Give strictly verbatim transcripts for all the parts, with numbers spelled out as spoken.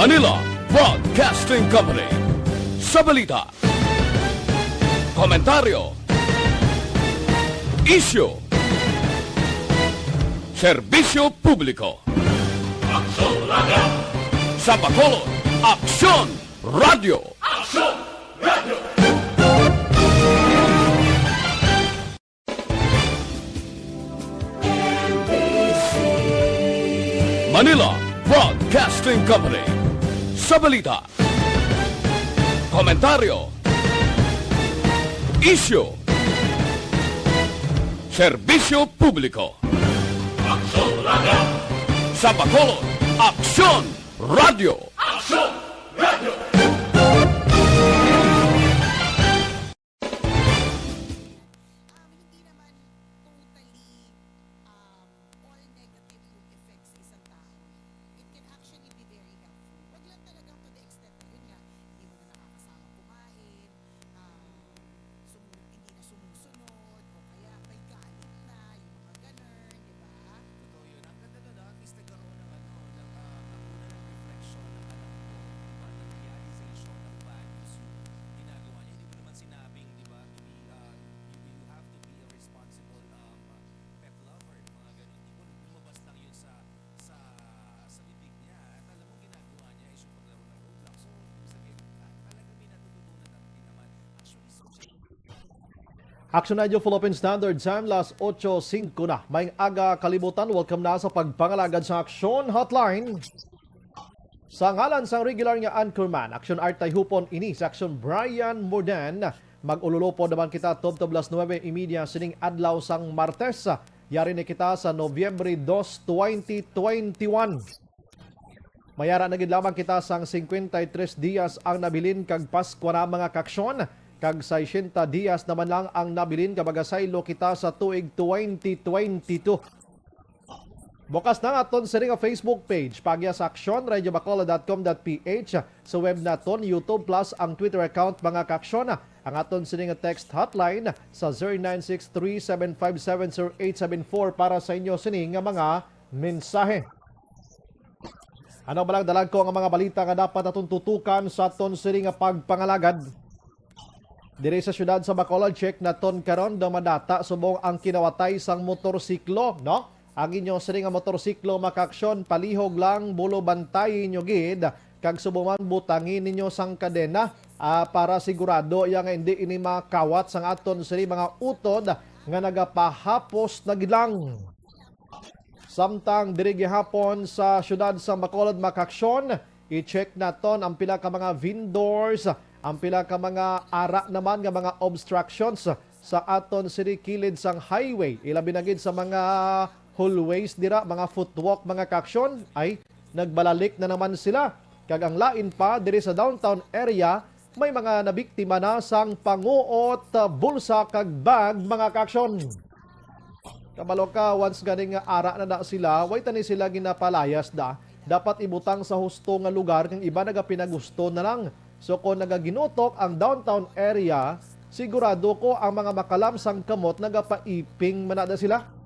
Manila Broadcasting Company. Sa balita, komentaryo, isyu, serbisyo publiko. Aksyon Radio! Sa Bacolod, Aksyon Radio! Aksyon Radio! Manila Broadcasting Company. Sa balita, komentaryo, isyu, serbisyo publiko. Aksyon Radio! Sa Bacolod, Aksyon Radio! Aksyon Radio! Um, hindi naman totally, um, all negative yung effect sa isang tao. It can actually be very helpful. Wag lang talagang to the extent na, yun nga, hindi mo na nakakasama kumain, ah, sumu-, hindi na sumusunod, o kaya may galit na, yung mga ganun, di ba? Totoo yun. Ang ganda doon, at least nagkaroon ng ano, ng, ah, ako na ng reflection ng anak ko, ah, ng realization ng values yung ginagawa niya. Hindi mo naman sinabing, di ba, maybe, ah, you, you have to be a responsible, um, pet lover, mga ganun. Di mo lumabas lang yun sa, sa, sa bibig niya. At alam mo, ginagawa niya is yung paglaro ng Roblox. So, ibig sabihin, ah, talaga may natututunan natin din naman. Actually, social Action Radio Philippine Standard Time, las otso singko na. Maayong aga, kalibutan. Welcome na sa pagpangalagad sa Aksyon Hotline. Sa ngalan sang regular nga anchorman, Action Art Tayhupon, ini sa Action Brian Mordan. Mag-ululupod naman kita tubtob las nuebe y media sining adlaw sang Martes. Yari na kita sa Nobyembre dos, twenty twenty-one. Mayara na gid lamang kita sang cincuenta y tres dias ang nabilin kag Paskwa na, mga kaaksyon, kag sesenta dias naman lang ang nabilin kag magasaylo kita sa tuig twenty twenty-two. Bukas na ang aton sini nga Facebook page, paagi sa aksyon radio bacolod dot com dot p h, sa web naton, YouTube, plus ang Twitter account, mga kaaksyon. Ang aton sini nga text hotline sa zero nine six three seven five seven zero eight seven four para sa inyo sini nga mga mensahe. Ano ba lang dalagko nga mga balita nga dapat naton tutukan sa aton sini nga pagpangalagad? Diri sa siyudad sa Bacolod, check naton karon, dumadata subong ang kinawatay sang motorsiklo, no? Ang inyo sini nga motorsiklo, mga kaaksyon, palihog lang, bulo bantayi ninyo gid, kag subong man butangi ninyo sang kadena, ah, para sigurado ya nga hindi ini makawat sang aton sini mga utod nga nagapahapos na gid lang. Samtang diri gihapon sa siyudad sa Bacolod, mga kaaksyon, i-check naton ang pila ka mga vendors, ang pila ka mga ara naman nga mga obstructions sa aton sini kilid sang highway, ilabi na gid sa mga hallways dira, mga footwalk, mga kaaksyon, ay nagbalalik na naman sila. Kag ang lain pa, diri sa downtown area, may mga nabiktima na sang panguot, ah, bulsa kag bag, mga kaaksyon. Kabalo ka, once gani nga ara na na sila, way tani sila ginapalayas da. Dapat ibutang sa husto nga lugar, kang iba nagapinagusto na lang. So, kung nagaginutok ang downtown area, sigurado ko ang mga makalam sang kamot nagapaiping man na da sila.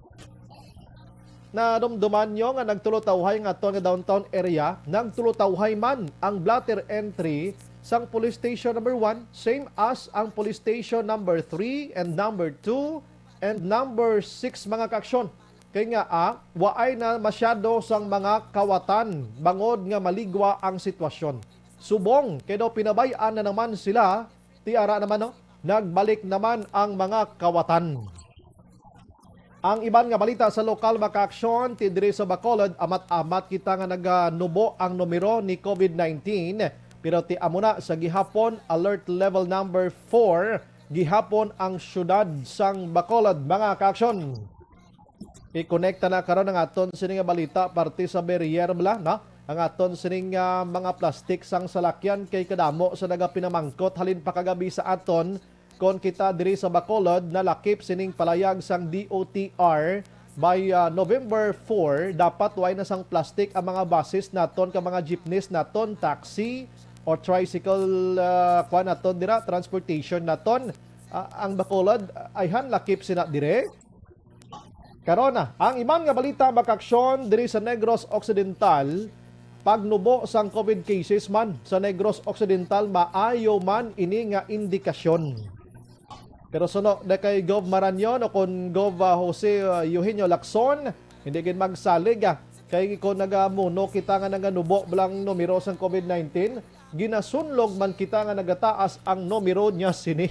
Nadumduman nyo nga nagtulotawhay nga aton nga downtown area, nagtulotawhay man ang blotter entry sang police station number one, same as ang police station number three and number two and number six, mga kaaksyon. Kay nga, ah, waay na masyado sang mga kawatan bangod nga maligwa ang sitwasyon. Subong kay daw pinabay-an na naman sila, ti ara naman, no? Nagbalik naman ang mga kawatan. Ang iban nga balita sa lokal, mga kaaksyon, ti diri sa Bacolod, amat-amat kita nga naganubo ang numero ni COVID nineteen, pero ti amo na sa gihapon, alert level number four gihapon ang siyudad sang Bacolod, mga kaaksyon. I-connecta na karon ang aton sini nga balita parte sa barrier bala, no? Ang aton sining, ah, mga plastik sang salakyan kay kadamo sa nagapinamangkot halin pa kagabi sa aton. Kon kita diri sa Bacolod, nalakip sining palayag sang D O T R, by, ah, November four, dapat way na sang plastik ang mga buses naton, ka mga jeepneys naton, taxi o tricycle, ah, kuan naton dira, transportation naton. Ah, ang Bacolod, ayhan lakip sina dire. Karon na, ang iban nga balita, mga kaaksyon, diri sa Negros Occidental, pagnubo sang COVID cases man sa Negros Occidental, maayo man ini nga indikasyon. Pero suno na kay Gov Marañon o kon Gov, ah, Jose, ah, Eugenio Lacson, hindi gid magsalig, ah. Kay kon nagamuno kita nga naganubo lang numero sang COVID nineteen, ginasunlog man kita nga nagataas ang numero niya sini.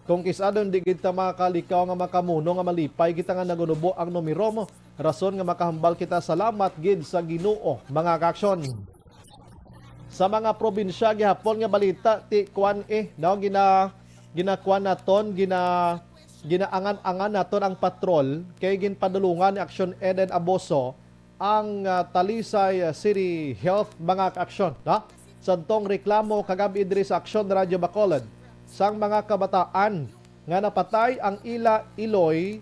Kung kis-a daw, di gid ta makalikaw nga makamuno nga malipay kita nga naganubo ang numero mo. Rason nga makahambal kita, salamat gid sa Ginoo, mga kaaksyon. Sa mga probinsya gihapon nga balita, ti kwan eh, no, gina-, ginakuan naton, gina-, ginaangan-angan naton ang patrol kay ginpadulungan ni Aksyon Eden Aboso ang, ah, Talisay, ah, City Health, mga kaaksyon, no? Sadtong reklamo kagabi diri sa Aksyon Radyo Bacolod, sang mga kabataan nga napatay ang ila iloy,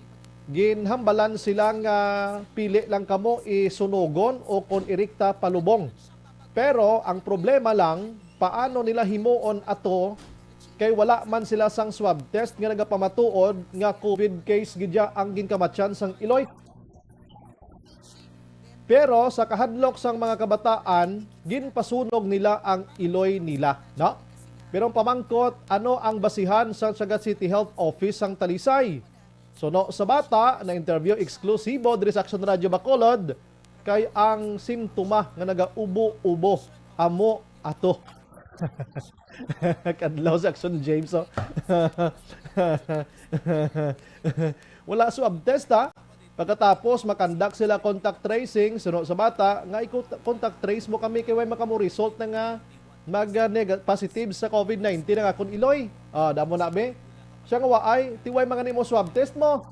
ginhambalan sila nga pili lang kamo isunugon o kon irikta palubong. Pero ang problema lang, paano nila himuon ato kay wala man sila sang swab test nga nagapamatuod nga COVID case gid ya ang ginkamatyan sang iloy? Pero sa kahadlok sang mga kabataan, ginpasunog nila ang iloy nila, no? Pero ang pamangkot, ano ang basihan sang Sagat City Health Office sang Talisay? Suno sa bata, na-interview eksklusibo diri sa Aksyon Radyo Bacolod, kay ang simptoma nga nagaubo-ubo amo ato. Kadlaw sa Aksyon, James, oh. Wala swab test, ha? Pagkatapos, makandak sila contact tracing, suno sa bata, nga i-contact trace mo kami kay way makamo result na nga mag, ah, neg-, positive sa COVID nineteen ang akon iloy. Ah, damo na, be. Siya nga waay, ti way mga nimo swab test mo.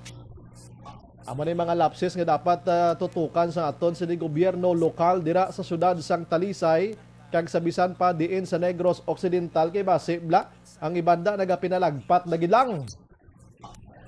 Amo na yung mga lapses nga dapat, ah, tutukan sa aton sa gobyerno lokal dira sa siyudad sang Talisay, kag sa bisan pa diin sa Negros Occidental, kay basi bala ang ibanda nagapinalagpat na gid lang.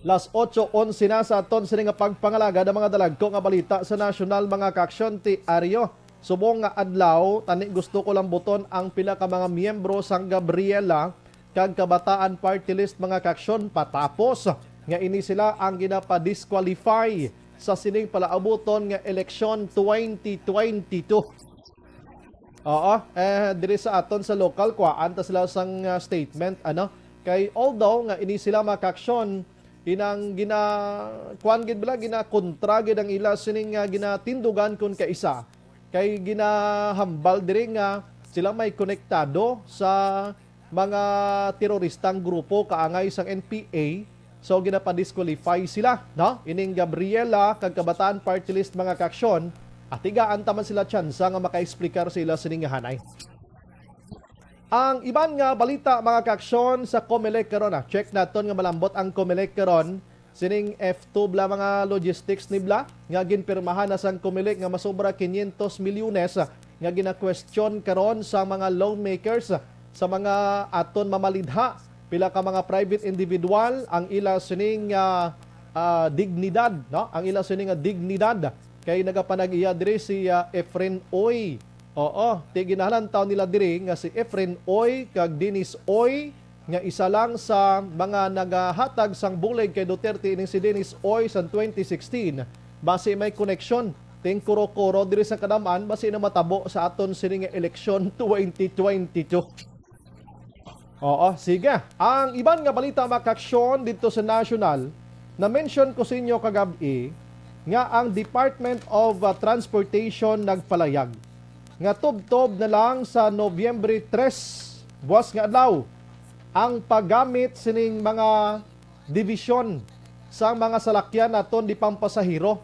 Las otso onse na sa aton sini nga pagpangalagad ang mga dalagko nga balita sa nasyonal, mga kaaksyon, ti Aryo. Subong nga adlaw, tani gusto ko lambuton ang pila ka mga miyembro sang Gabriela kag Kabataan Party List, mga kaaksyon, patapos nga ini sila ang ginapadisqualify sa sining palaabuton nga eleksyon twenty twenty-two. Oo, eh, diri sa aton sa lokal, kuhaan ta sila sang, ah, statement, ano? Kay although nga ini sila, mga kaaksyon, inang gina-, kuan gid bala, ginakontra gid ang ila sining, ah, ginatindugan kun kaisa. Kay ginahambal diri nga sila may konektado sa mga teroristang grupo kaangay sang N P A, so ginapadisqualify sila, no? Ining Gabriela kag Kabataan Party List, mga kaaksyon, atigaan ta man sila tsansa nga makaexplikar sa ila sini nga hanay. Ang iban nga balita, mga kaaksyon, sa Comelec karon, ah. Check naton nga malambot ang Comelec karon. Sining F two bala, mga logistics ni bala nga ginpirmahan na sang Comelec nga masobra quinientos milyones nga gina-question karon sa mga lawmakers, sa mga aton mamalidha, pila ka mga private individual ang ila sining, ah, ah, dignidad, no? Ang ila sining nga dignidad kay nagapanag-iya diri si, ah, Efren Uy. Oo, ti ginahalantaw nila diri nga si Efren Uy kag Dennis Uy nga isa lang sa mga nagahatag sang bulig kay Duterte ining si Dennis Uy sa twenty sixteen. Basi may koneksyon ting kuro-kuro diri sa kadam-an, basi na matabo sa aton sini nga eleksyon twenty twenty-two. Oo, sige. Ang iban nga balita, mga kaaksyon, dito sa national, na-mention ko sa inyo kagab-i nga ang Department of, uh, Transportation nagpalayag nga tubtob na lang sa Nobyembre tres, buwas nga adlaw, ang paggamit sining mga division sa mga salakyan naton di pampasahero.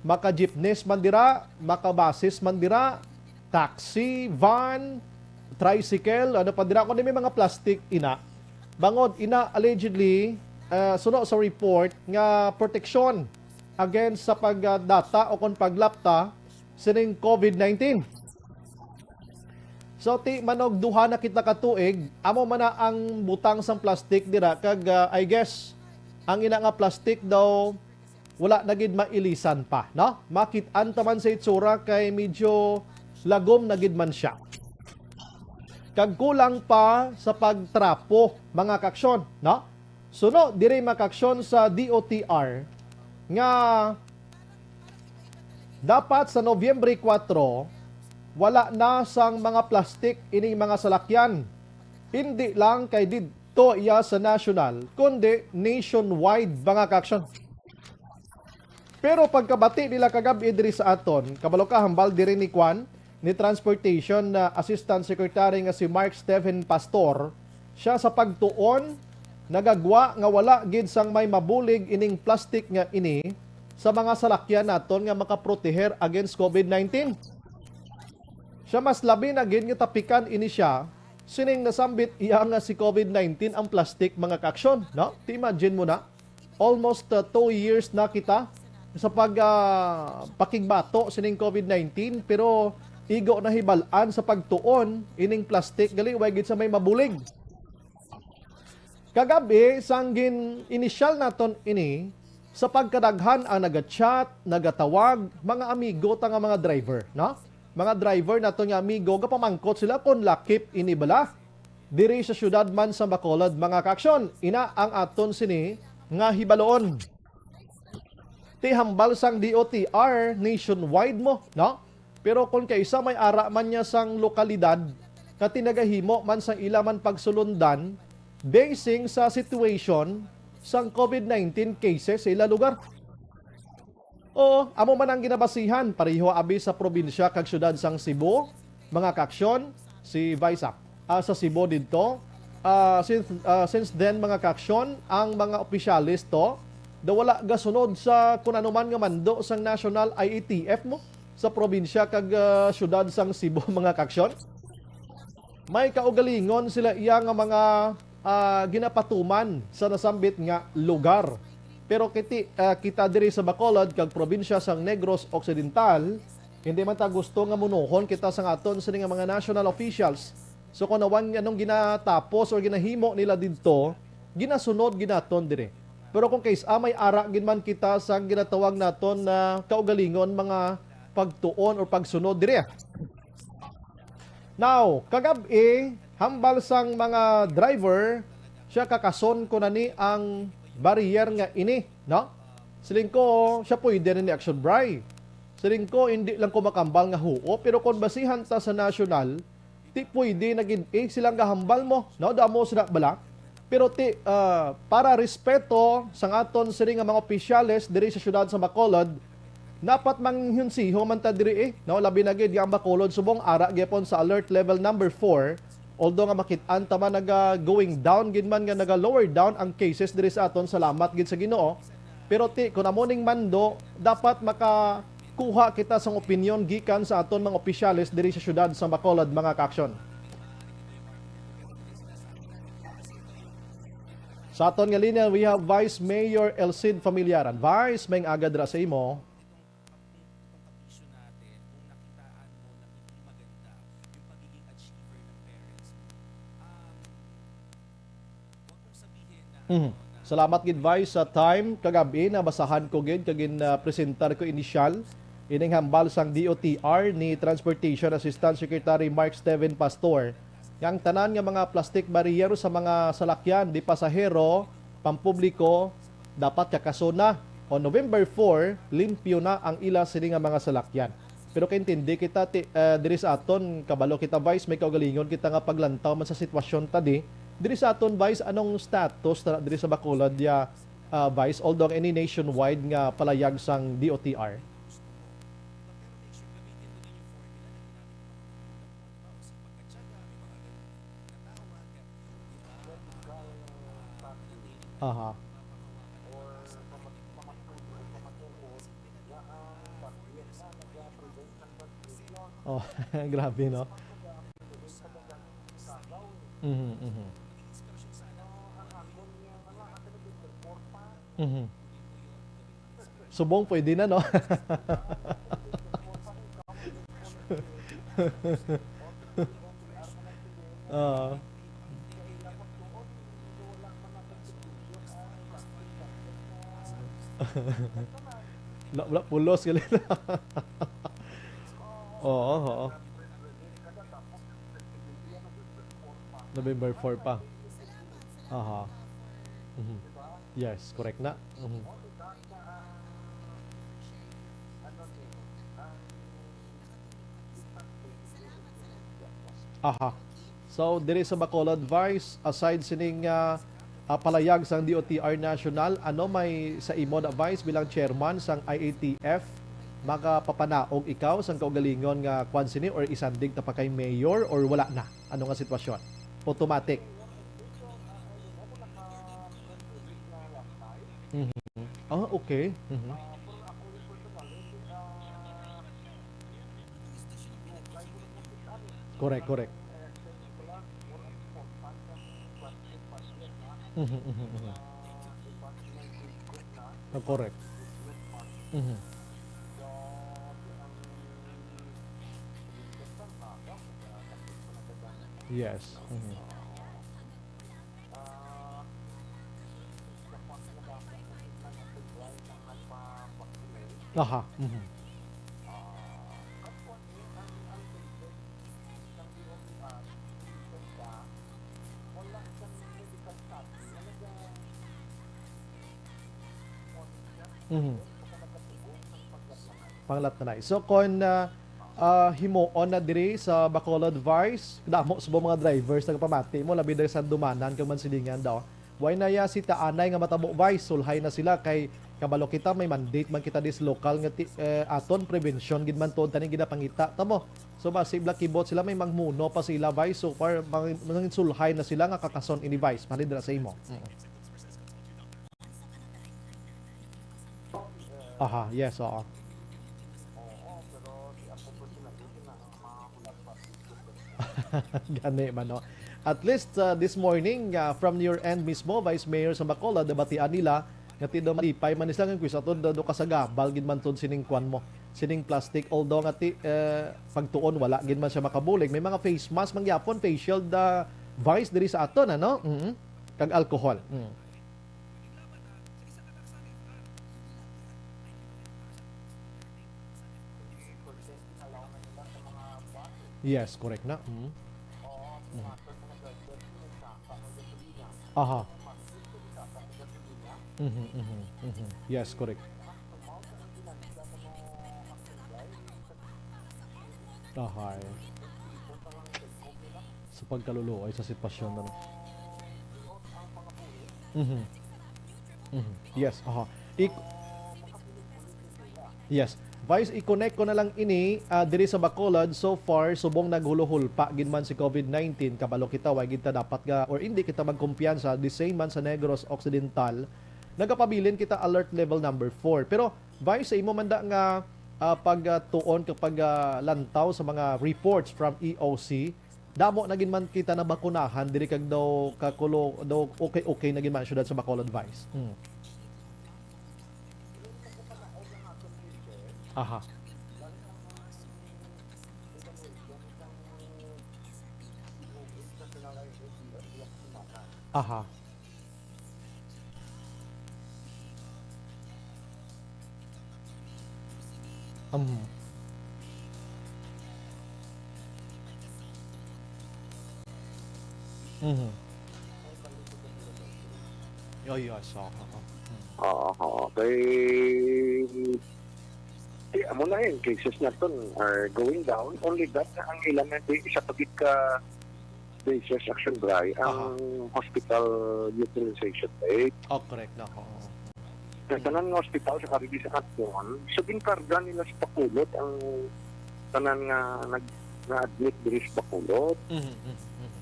Maka-jeepneys man dira, maka-buses man dira, taxi, van, tricycle, ano pa dira, kundi may mga plastic ina. Bangod ina, allegedly, ah, suno sa report nga proteksyon against sa pagdata o kon paglapta sining COVID nineteen. So, ti manog duha na kita ka tuig, amo man na ang butang sang plastic dira, kag, ah, I guess, ang ina nga plastic daw wala na gid mailisan pa, no? Makit-an ta man sa itsura kay medyo lagom na gid man siya. Kag kulang pa sa pagtrapo, mga kaaksyon, no? Suno diri, mga kaaksyon, sa D O T R nga dapat sa Nobyembre kuwatro, wala na sang mga plastik ining mga salakyan. Hindi lang kay didto iya sa national, kundi nationwide, mga kaaksyon. Pero pagkabati nila kagab-i diri sa aton, kabalo ka, hambal diri ni Kwan, ni Transportation na Assistant Secretary nga si Mark Stephen Pastor, siya sa pagtuon nagagwa nga wala gid sang may mabulig ining plastic nga ini sa mga salakyan naton nga makaproteher against covid nineteen. Siya mas labi na gid nga tapikan ini siya sining nasambit iya nga si covid nineteen ang plastic, mga kaaksyon, no? Ti imagine mo na, almost, uh, two years na kita sa pag, ah, pakigbato sining covid nineteen, pero igo na hibal-an sa pagtuon ining plastic, gali way gid sa may mabulig. Kagabi, sang gin-inisyal naton ini, sa pagkadaghan ang naga-chat, nagatawag, mga amigo ta nga mga driver, no? Mga driver naton nga amigo, gapamangkot sila kon lakip ini bala diri sa siyudad man sa Bacolod, mga kaaksyon. Ina ang aton sini nga hibaluon. Ti hambal sang D O T R nationwide mo, no? Pero kung kaisa may ara man niya sang lokalidad nga tinagahimo man sang ila man pagsulundan basing sa situation sang covid nineteen cases sa ila lugar. Oo, amo man ang ginabasihan, pareho abi sa probinsya kag siyudad sang Cebu, mga kaaksyon, si Vice, ah, ah, sa Cebu didto. Ah, since, ah, since then, mga kaaksyon, ang mga opisyales to, daw wala gasunod sa kun ano man nga mando sang national I A T F mo sa probinsya kag, ah, siyudad sang Cebu, mga kaaksyon. May kaugalingon sila iya nga mga, ah, ginapatuman sa nasambit nga lugar. Pero kiti, ah, kita diri sa Bacolod kag probinsya sang Negros Occidental, hindi man ta gusto nga munohon kita sang aton sini nga mga national officials. So, kung awan anong ginatapos or ginahimo nila didto, ginasunod ginaton diri. Pero kung kaysa may ara gid man kita sang ginatawag naton na kaugalingon, mga pagtuon or pagsunod diri. Now, kagab-i, hambal sang mga driver, siya kakason ko na ni ang barrier nga ini, no? Siling ko, siya pwede na ni Action Bry. Siling ko, hindi lang ko makambal nga huo, pero kung basihan ta sa national, ti pwede na gid, eh, silang gahambal mo, no? Damo sila bala. Pero ti, ah, para respeto sang aton sini nga mga opisyales diri sa siyudad sa Bacolod, dapat manghunsiho man ta diri, eh, no? Labi na gid nga ang Bacolod subong ara gyapon sa alert level number four, although nga makit-an ta man naga going down gid man nga naga lower down ang cases diri sa aton, salamat gid sa Ginoo. Pero ti, kung amo ning mando, dapat makakuha kita sang opinyon gikan sa aton mga opisyales diri sa siyudad sa Bacolod, mga kaaksyon. Sa aton nga linya, we have Vice Mayor Elcid Familiaran. Vice, may aga dira sa imo. Itong, itong, itong kabisyo natin, kung nakitaan mo na hindi maganda yung pagiging achiever ng parents mo, um, wag mong sabihin na, mhm, ano, na salamat gid, Vice, sa time kagabi. Nabasahan ko gid kag gin, ah, presentar ko inisyal ining hambal sang D O T R ni Transportation Assistant Secretary Mark Steven Pastor nga ang tanan nga mga plastic barrier sa mga salakyan, di pasahero, pampubliko, dapat kakason na. On November four, limpyo na ang ila sini nga mga salakyan. Pero kaintindi kita ti, eh, diri sa aton, kabalo kita, Vice, may kaugalingon kita nga paglantaw man sa sitwasyon ta di. Diri sa aton, Vice, anong status na diri sa Bacolod ya, ah, Vice, although ang ini nationwide nga palayag sang D O T R? Aha. Oh, grabe, no? Mhm, mhm. Mhm. Subong pwede na, no? Ah. Wala, wala, pulos gali. Oo, oo. November four pa. Aha. Mhm. Yes, correct na. Mhm. Aha. So, diri sa Bacolod, Vice, aside sining, ah, ah, palayag sang D O T R National, ano may sa imo da, Vice, bilang chairman sang I A T F, makapapanaog ikaw sang kaugalingon nga kwan sini or isandig ta pa kay mayor or wala na? Ano nga sitwasyon? Automatic? Mhm. Ah, okay. Mhm. Correct, correct. Mhm, mhm, mhm. Ah, correct. Mhm. Yes. Mhm. Aha. Mhm. Mhm. Panglat na na. So, kon, ah, ah, himuon na diri sa Bacolod, Vice, damo subong mga drivers nagapamati mo, labi diri sa Dumanan kag Mansilingan daw. Way na ya si Taanay nga matabo, Vice, sulhay na sila kay kabalo kita may mandate man kita dis lokal nga ti-, eh, aton prevention gid man tuod taning ginapangita ta mo. So, basi blakibot sila, may magmuno pa sila, Vice. So far, mang-, mangin sulhay na sila nga kakason ini, Vice. Mali dira sa imo. Mm. Aha, yes, oo. Gani man, no? At least, uh, this morning, uh, from your end mismo, Vice Mayor sa Bacolod, nabatian nila nga ti daw malipay man sila nga kuis ato daw, daw kasagabal gid man tod sining kwan mo, sining plastic. Although nga ti, eh, pagtuon wala gid man siya makabulig. May mga face mask man gyapon, face shield, uh, Vice, diri sa aton, ano? Mm. Kag alcohol. Mm. Yes, correct na. Mm. Mm. Aha. Mhm, mhm, mhm. Yes, correct. Aha, eh. Sa pagkaluluoy sa sitwasyon na. Mhm. Mhm. Yes, aha. Ik-, yes. Vice, i-connect ko na lang ini, ah, diri sa Bacolod. So far, subong naghuluhulpa gid man si COVID nineteen. Kabalo kita, wa gid ta dapat nga, or hindi kita magkumpiyansa. The same man sa Negros Occidental. Nagapabilin kita alert level number four. Pero, Vice, sa imo man da nga, ah, pagtuon kag pag, ah, lantaw sa mga reports from E O C, damo na gid man kita nabakunahan diri kag daw kakulo, daw okay-okay na gid man ang syudad sa Bacolod, Vice. Hmm. Aha. Aha. Um. Mhm. Oh, yes, oo, oo. Mm. Oo, oo. Kay, di, amo na yun, cases naton are going down. Only that, ang ilang na di, isa pa gid ka basis, Action Bri, ang Aha. hospital utilization rate. Oh, correct na. Oo. Sa tanan nga hospital sa Caribe sa Canton, sa ginkarga nila sa Bacolod ang tanan nga nag-, na-admit diri sa Bacolod. Mhm, mhm, mhm.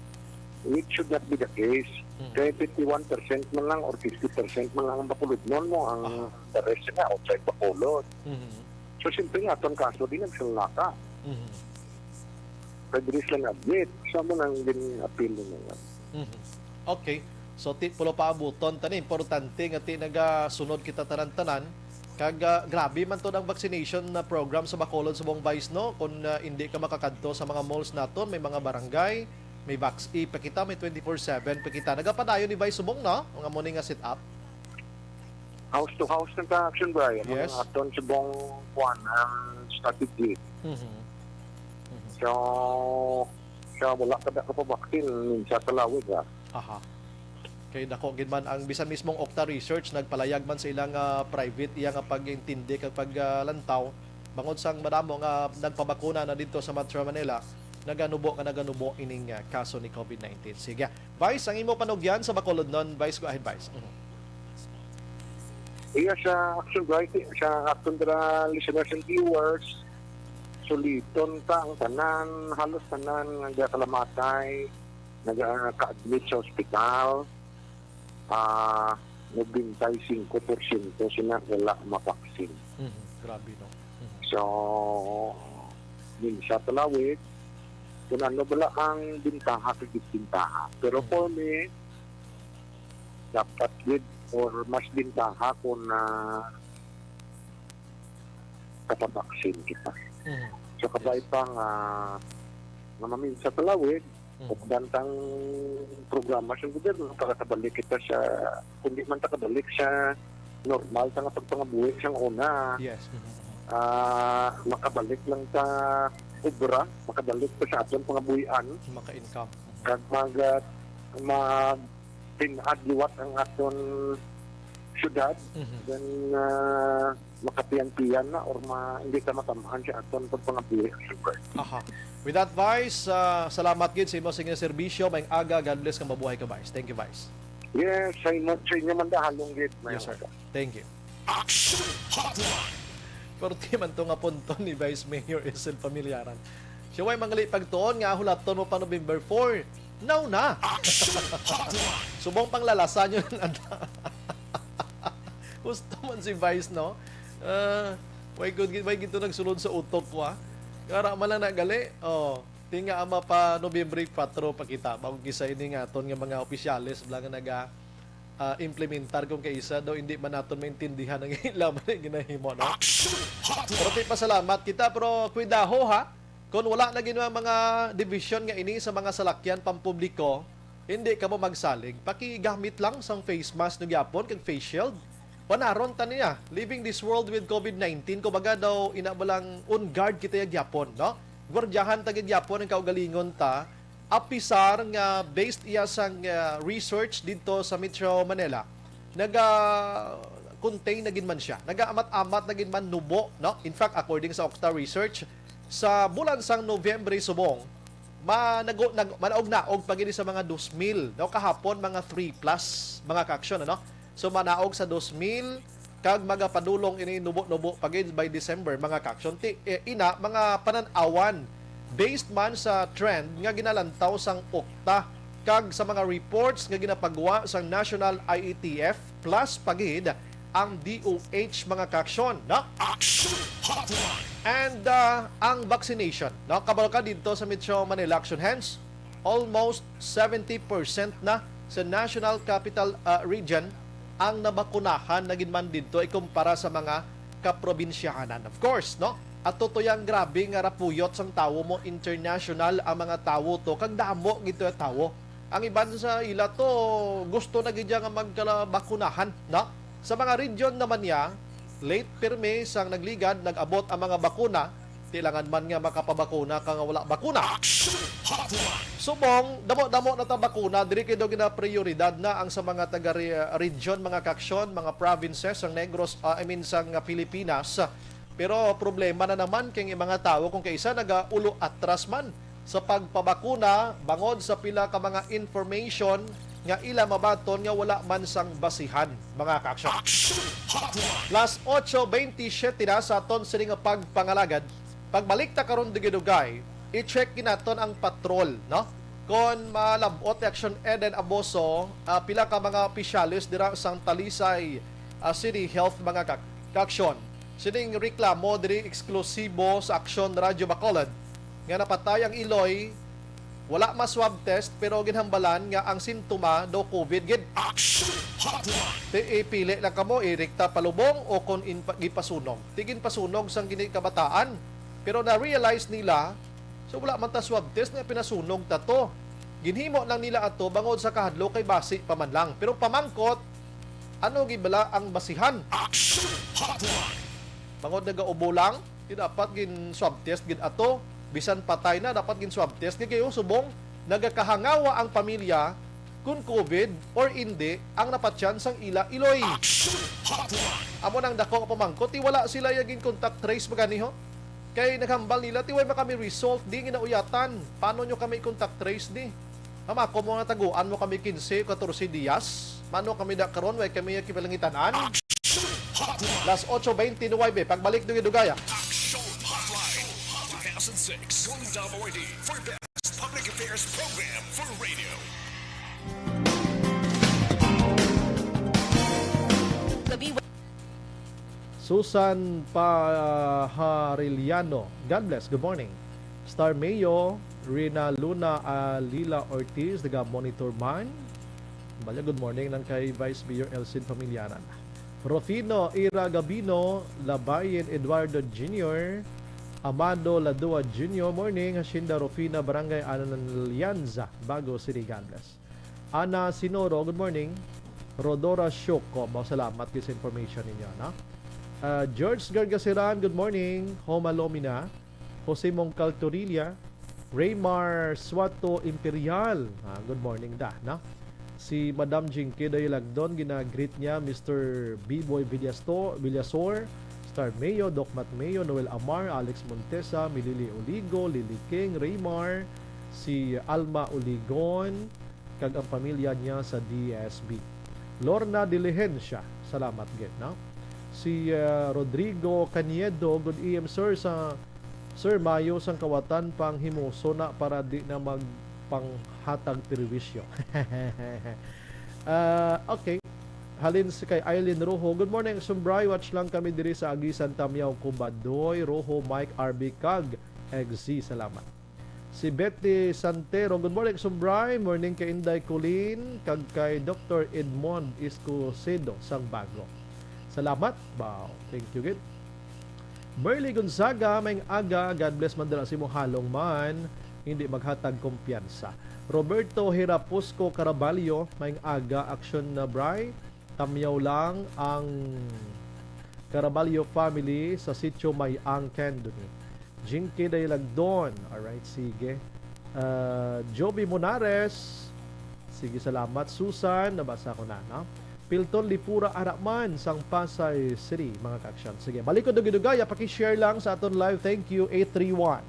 It should not be the case. Mhm. Kaya fifty-one percent man lang or fifty percent man lang ang Bacolodnon mo, ang Aha. the rest na outside Bacolod. Mhm. So, siyempre nga, itong kaso din nagsalaka. Mhm. Kay diri sila na-admit. Sa mo nang gin-appeal nila yan. Mhm. Okay. So, ti, pulo pa abuton, tani, importante nga ti nagasunod kita tanan-tanan. Kag, ah, grabe man to ang vaccination na program sa Bacolod subong, Vice, no? Kung, ah, hindi ka makakadto sa mga malls naton, may mga barangay, may vax-, e pa kita, may twenty-four seven pa kita. Nagapadayon ni Vice subong, no? Ang amo ni nga setup. House to house na ta, Action Bri. Yes. Ang aton subong kuan ang strategy. Mhm. Mhm. So, sa wala pa da ka pa vaccine, minsan sa lawig, ah. Aha. Kay dako gid man ang bisan mismong Octa Research nagpalayag man sa ilang, ah, private iya nga pag-intindi kag pag, ah, lantaw bangod sang madamo nga nagpabakuna na didto sa Metro Manila. naganubo nga naganubo ining, ah, kaso ni COVID nineteen. Sige. Vice, ang imo panugyan sa Bacolodnon, Vice, go ahead, Vice. Mhm. Iya, sa Action Bright, sa aton dira listeners and viewers, suliton ta ang tanan, halos tanan nga nagakalamatay, nagaka-admit sa ospital. Ah, nobenta y singko porsyento sila wala mabaksin. Mhm. Grabe, no? Mhm. So, minsan talawid, kung ano bala ang bintaha kag disbintaha. Pero for me, dapat gid or mas bintaha kung na kapabaksin kita. Mhm. So, kabay pa nga, nga maminsan talawid, Mhm. ukdan tang programa sa gobyerno para kabalik kita sa, kundi man ta kabalik sa normal ta nga pagpangabuhi sang una. Yes. Mhm. Ah, makabalik lang ta obra, makabalik ta sa aton pangabuhian, Maka-income. Mhm. kag mag, ah, mag tinad liwat ang aton syudad, Mhm. then, ah, makapiyan-piyan na or ma, hindi ta matamhan sa aton pagpangabuhi, Action Bright. Aha. With that, Vice, ah, salamat gid sa imo sa inyong serbisyo. Maayong aga, God bless, kag mabuhay ka, Vice. Thank you, Vice. Yes, sa inyo, sa inyo man dahalong gid, may Yes, sir. Aga. Thank you. Action Hotline. Pero di man to nga punto ni Vice Mayor Esel Familiaran. Siya way mangali pagtuon nga hulaton mo pa November four. Now na. Action Hotline. Subong pang lalasan yun. Gusto man si Vice, no? Ah, way gud, way gito nagsulod sa utok ko, ah. Kara man lang nagali. Oh, tinga ama pa Nobyembre kuwatro pa kita. Bago kisa ini nga aton nga mga opisyales bala nga naga, ah, implementar kung kaisa daw hindi man naton maintindihan ang ila man ang ginahimo, no? Action Hotline. Pero ti pasalamat kita, pero kuidaho, ha. Kung wala na gid mga division nga ini sa mga salakyan pampubliko, hindi kamo magsalig. Pakigamit lang sang face mask nyo gyapon kag face shield. Panaron ta niya. Leaving this world with COVID nineteen, kumbaga daw, ina ba lang, on guard kita gyapon, no? Gwardyahan ta gid gyapon ang kaugalingon ta, apisar nga based iya sang, ah, research didto sa Metro Manila, naga-contain na gid man siya. Nagaamat-amat na gid man nubo, no? In fact, according sa Octa research, sa bulan sang Nobyembre subong, ma-, nago-, nag-, manaog-naog pa gid sa mga dos mil, no? Kahapon, mga three plus, mga ka-action, ano? So, manaog sa dos mil, kag magapadulong ini nubo-nubo pa gid by December, mga ka-action. Ti, eh, ina, mga panan-awan, based man sa trend nga ginalantaw sang Octa, kag sa mga reports nga ginapagwa sang National I A T F, plus pa gid ang D O H, mga ka-action, no? Action Hotline. And, ah, ang vaccination, no? Kabalo ka didto sa Metro Manila Action Hands, almost seventy percent na sa National Capital, ah, Region ang nabakunahan na gid man didto ikumpara sa mga kaprobinsyahanan. Of course, no? Ato to yang grabe nga rapuyot sang tawo mo, international ang mga tawo to, kag damo gid to nga tawo. Ang iban sa ila to gusto na gid nga magkalabakunahan, no? Sa mga region naman niya, late pirmi sang nagligad nag-abot ang mga bakuna, tilangan man nga makapabakuna ka nga wala bakuna. Action Hotline. Subong, damo-damo na ta bakuna, diri kay daw ginaprioridad na ang sa mga taga re-, region, mga ka-action, mga provinces sang Negros, ah, I mean, sang, ah, Pilipinas. Pero problema na naman kay ang mga tawo kung kaisa nagaulo atras man sa pagpabakuna bangod sa pila ka mga information nga ila mabaton nga wala man sang basihan, mga ka-action. Action Hotline. Las ocho veintisiete na sa aton sini nga pagpangalagad. Pagbalik ta karon dugay-dugay, i-check gid naton ang patrol, no? Kon malab-ot ni Action Eden Aboso, ah, pila ka mga opisyales dira sang Talisay, ah, City Health, mga ka-, ka-action. Sining reklamo diri eksklusibo sa Action Radyo Bacolod nga napatay ang iloy, wala ma-swab test pero ginhambalan nga ang sintoma daw COVID gid. Action Hotline. Ti ipili lang kamo, irekta palubong o kon in, gipasunog. Ti ginpasunog sang gini kabataan, pero na-realize nila, so wala man ta swab test nga pinasunog ta to. Ginhimo lang nila ato bangod sa kahadlok kay basi pa man lang. Pero pamangkot, ano gid bala ang basihan? Action Hotline. Bangod nagaubo lang, di dapat gin swab test gid ato. Bisan patay na, dapat gin swab test. Kay kayo, subong, nagakahangawa ang pamilya kung COVID or hindi ang napatyan sang ila iloy. Action Hotline. Amo nang dako nga pamangkot, ti wala sila ya gin contact trace ba gani, ho? Kay naghambal nila, "Ti way man kami result, di ginauyatan. Paano nyo kami contact trace di? Mama, kung mga taguan mo kami quince, catorce dias, mano kami da karon, way kami kipalangitan-an?" Las ocho veinte nuwebe, pagbalik, Dugay-Dugaya. Action Hotline two thousand six, Golden Dove Awardee for Best Public Affairs Program for Radio. Gabi. Susan Pahariliano, God bless, good morning. Star Mayo, Rina Luna Alila Ortiz, taga Monitor man. Balya, good morning nang kay Vice Mayor Elcid Familiaran. Rufino Ira Gabino, Labayen Eduardo Junior, Amado Ladua Junior, morning, Hacienda Rufina, Barangay Alianza, Bago City, God bless. Ana Sinoro, good morning. Rodora Shoko, ba, salamat gid sa information ninyo, no? Ah, George Gargasiran, good morning. Homa Lomina. Jose Mongcal Torilla, Raymar Suato Imperial. Ah, good morning da, no? Si Madam Jinky Dayalagdon, gina-greet niya Mister B-Boy Villasto-, Villasor, Star Mayo, Doc Mat Mayo, Noel Amar, Alex Montesa, Milili Oligo, Lily King, Raymar, si Alma Oligon, kag ang pamilya niya sa D S B. Lorna Diligencia, salamat gid, no? Si, ah, Rodrigo Caniedo, good E M, sir, sa, sir, mayo sang kawatan pang himuso na para di na magpanghatag perwisyo. Ah, okay. Halin si kay Eileen Rojo, "Good morning, Sumbray. Watch lang kami diri sa Aguisan, Tamyaw, Cubadoy, Rojo, Mike, R B, kag X Z. Salamat." Si Betty Santero, "Good morning, Sumbray. Morning kay Inday Colleen, kag kay Doctor Edmond Escocedo sang Bago." Salamat. Wow, thank you gid. Merly Gonzaga, "Maayong aga, God bless man dala sa imo halong man, hindi maghatag kumpiyansa." Roberto Hirapusco Caraballo, "Maayong aga, Action na Bray. Tamyaw lang ang Caraballo family sa sitio May-ang, Candoni." Jinky Daylagdon. Alright, sige. Ah, Joby Monares. Sige, salamat. Susan, nabasa ko na, no? Pilton Lipura Araman sang Pasay City, mga ka-action. Sige, balik ko dugay-dugay, paki-share lang sa aton live. Thank you, eight three one.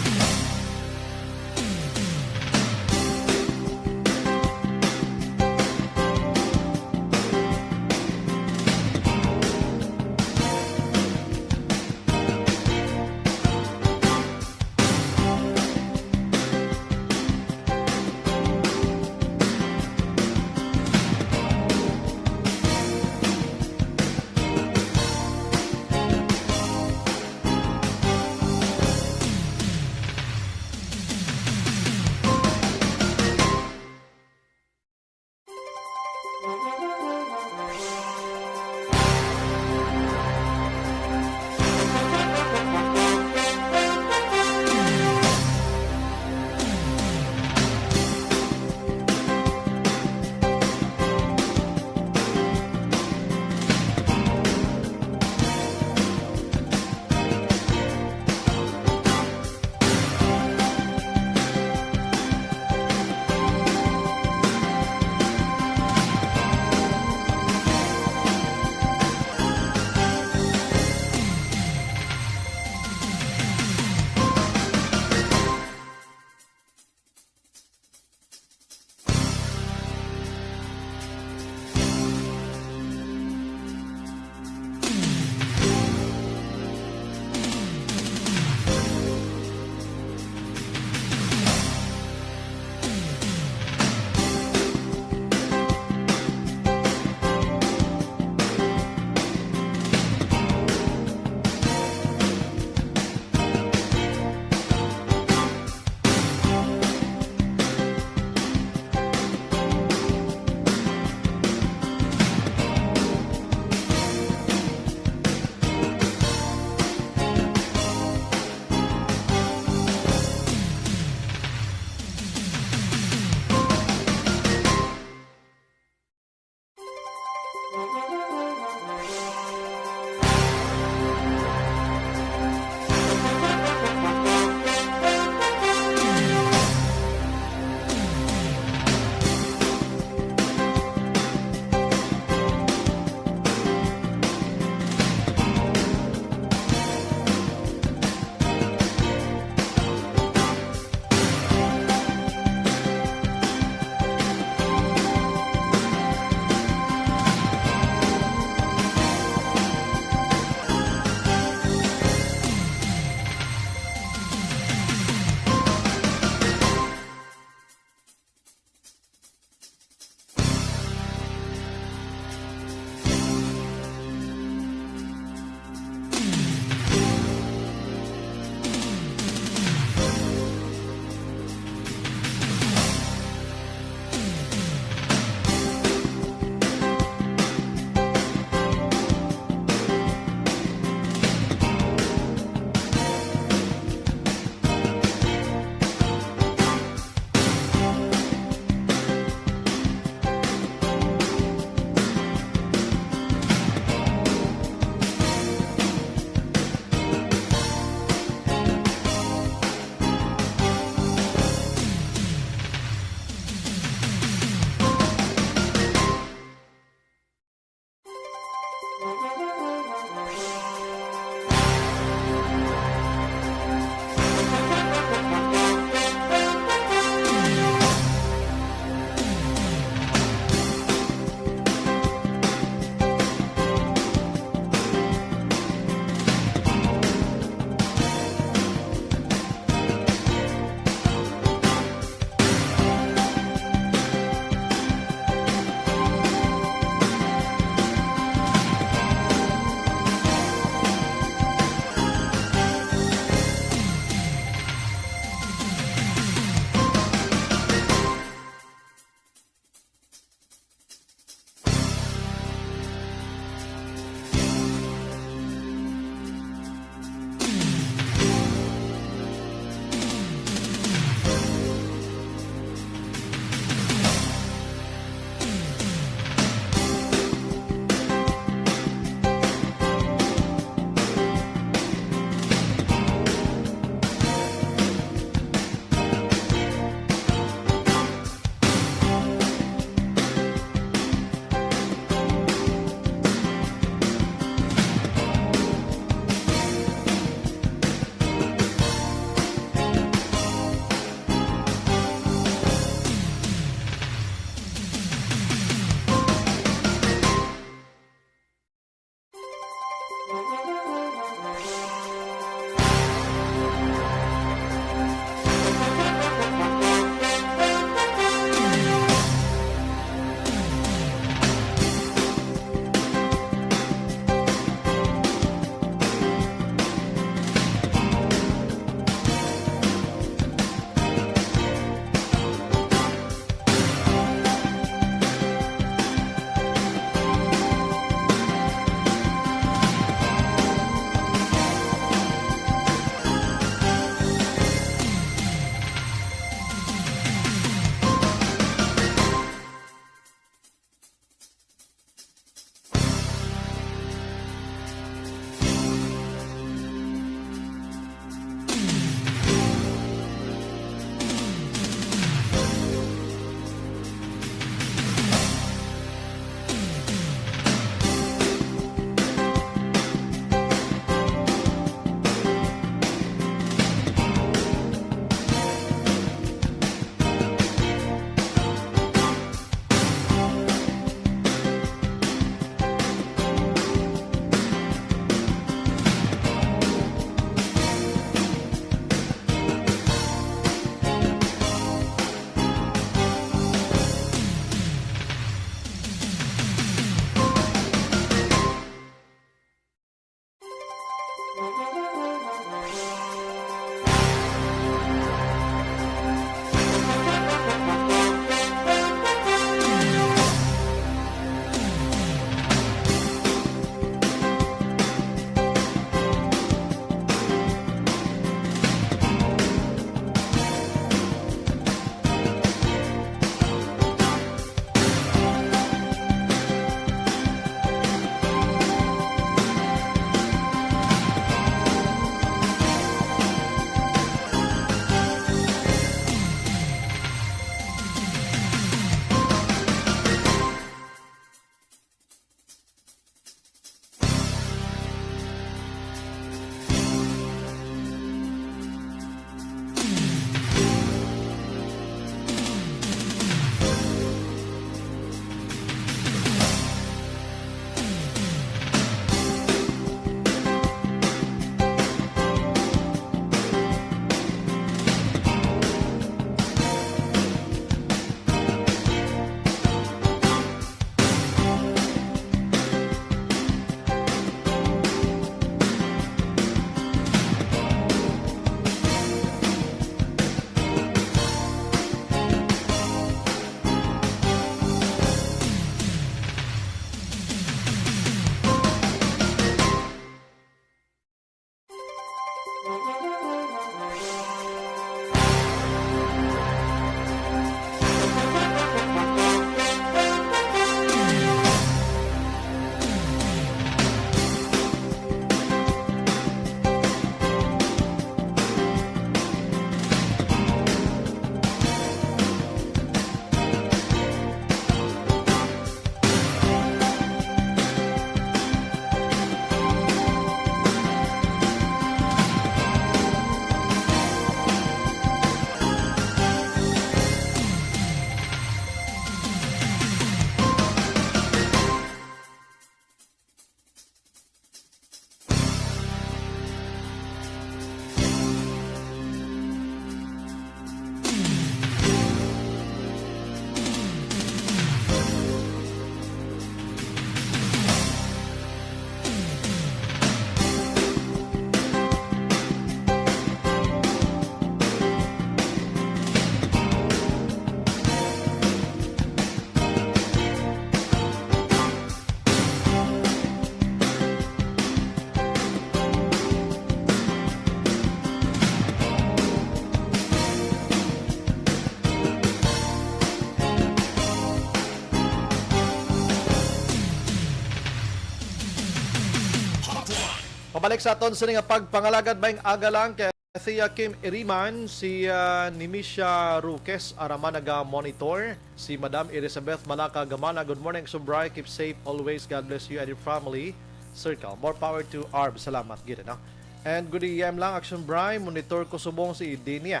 Pabalik sa aton sini nga pagpangalagad, maayong aga lang kay Thea Kim Iriman, si, ah, Nimisha Roques Araman naga-monitor, si Madam Elizabeth Malaka Gamana. Good morning, Action Bri. Keep safe always. God bless you and your family circle. More power to Arb. Salamat gid, no? And good A M lang, Action Bri. Monitor ko subong si Dinia.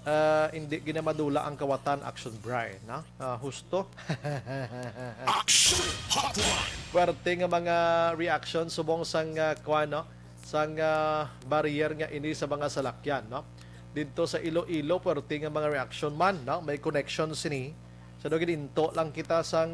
Ah, hindi ginamadula ang kawatan, Action Bri, no? Ah, husto. Action Hotline. Puwerte nga mga reaction subong sang, ah, kuwan, no? Sang, ah, barrier nga ini sa mga salakyan, no? Didto sa Iloilo, puwerte nga mga reaction man, no? May connection sini. Sa daw gininto lang kita sang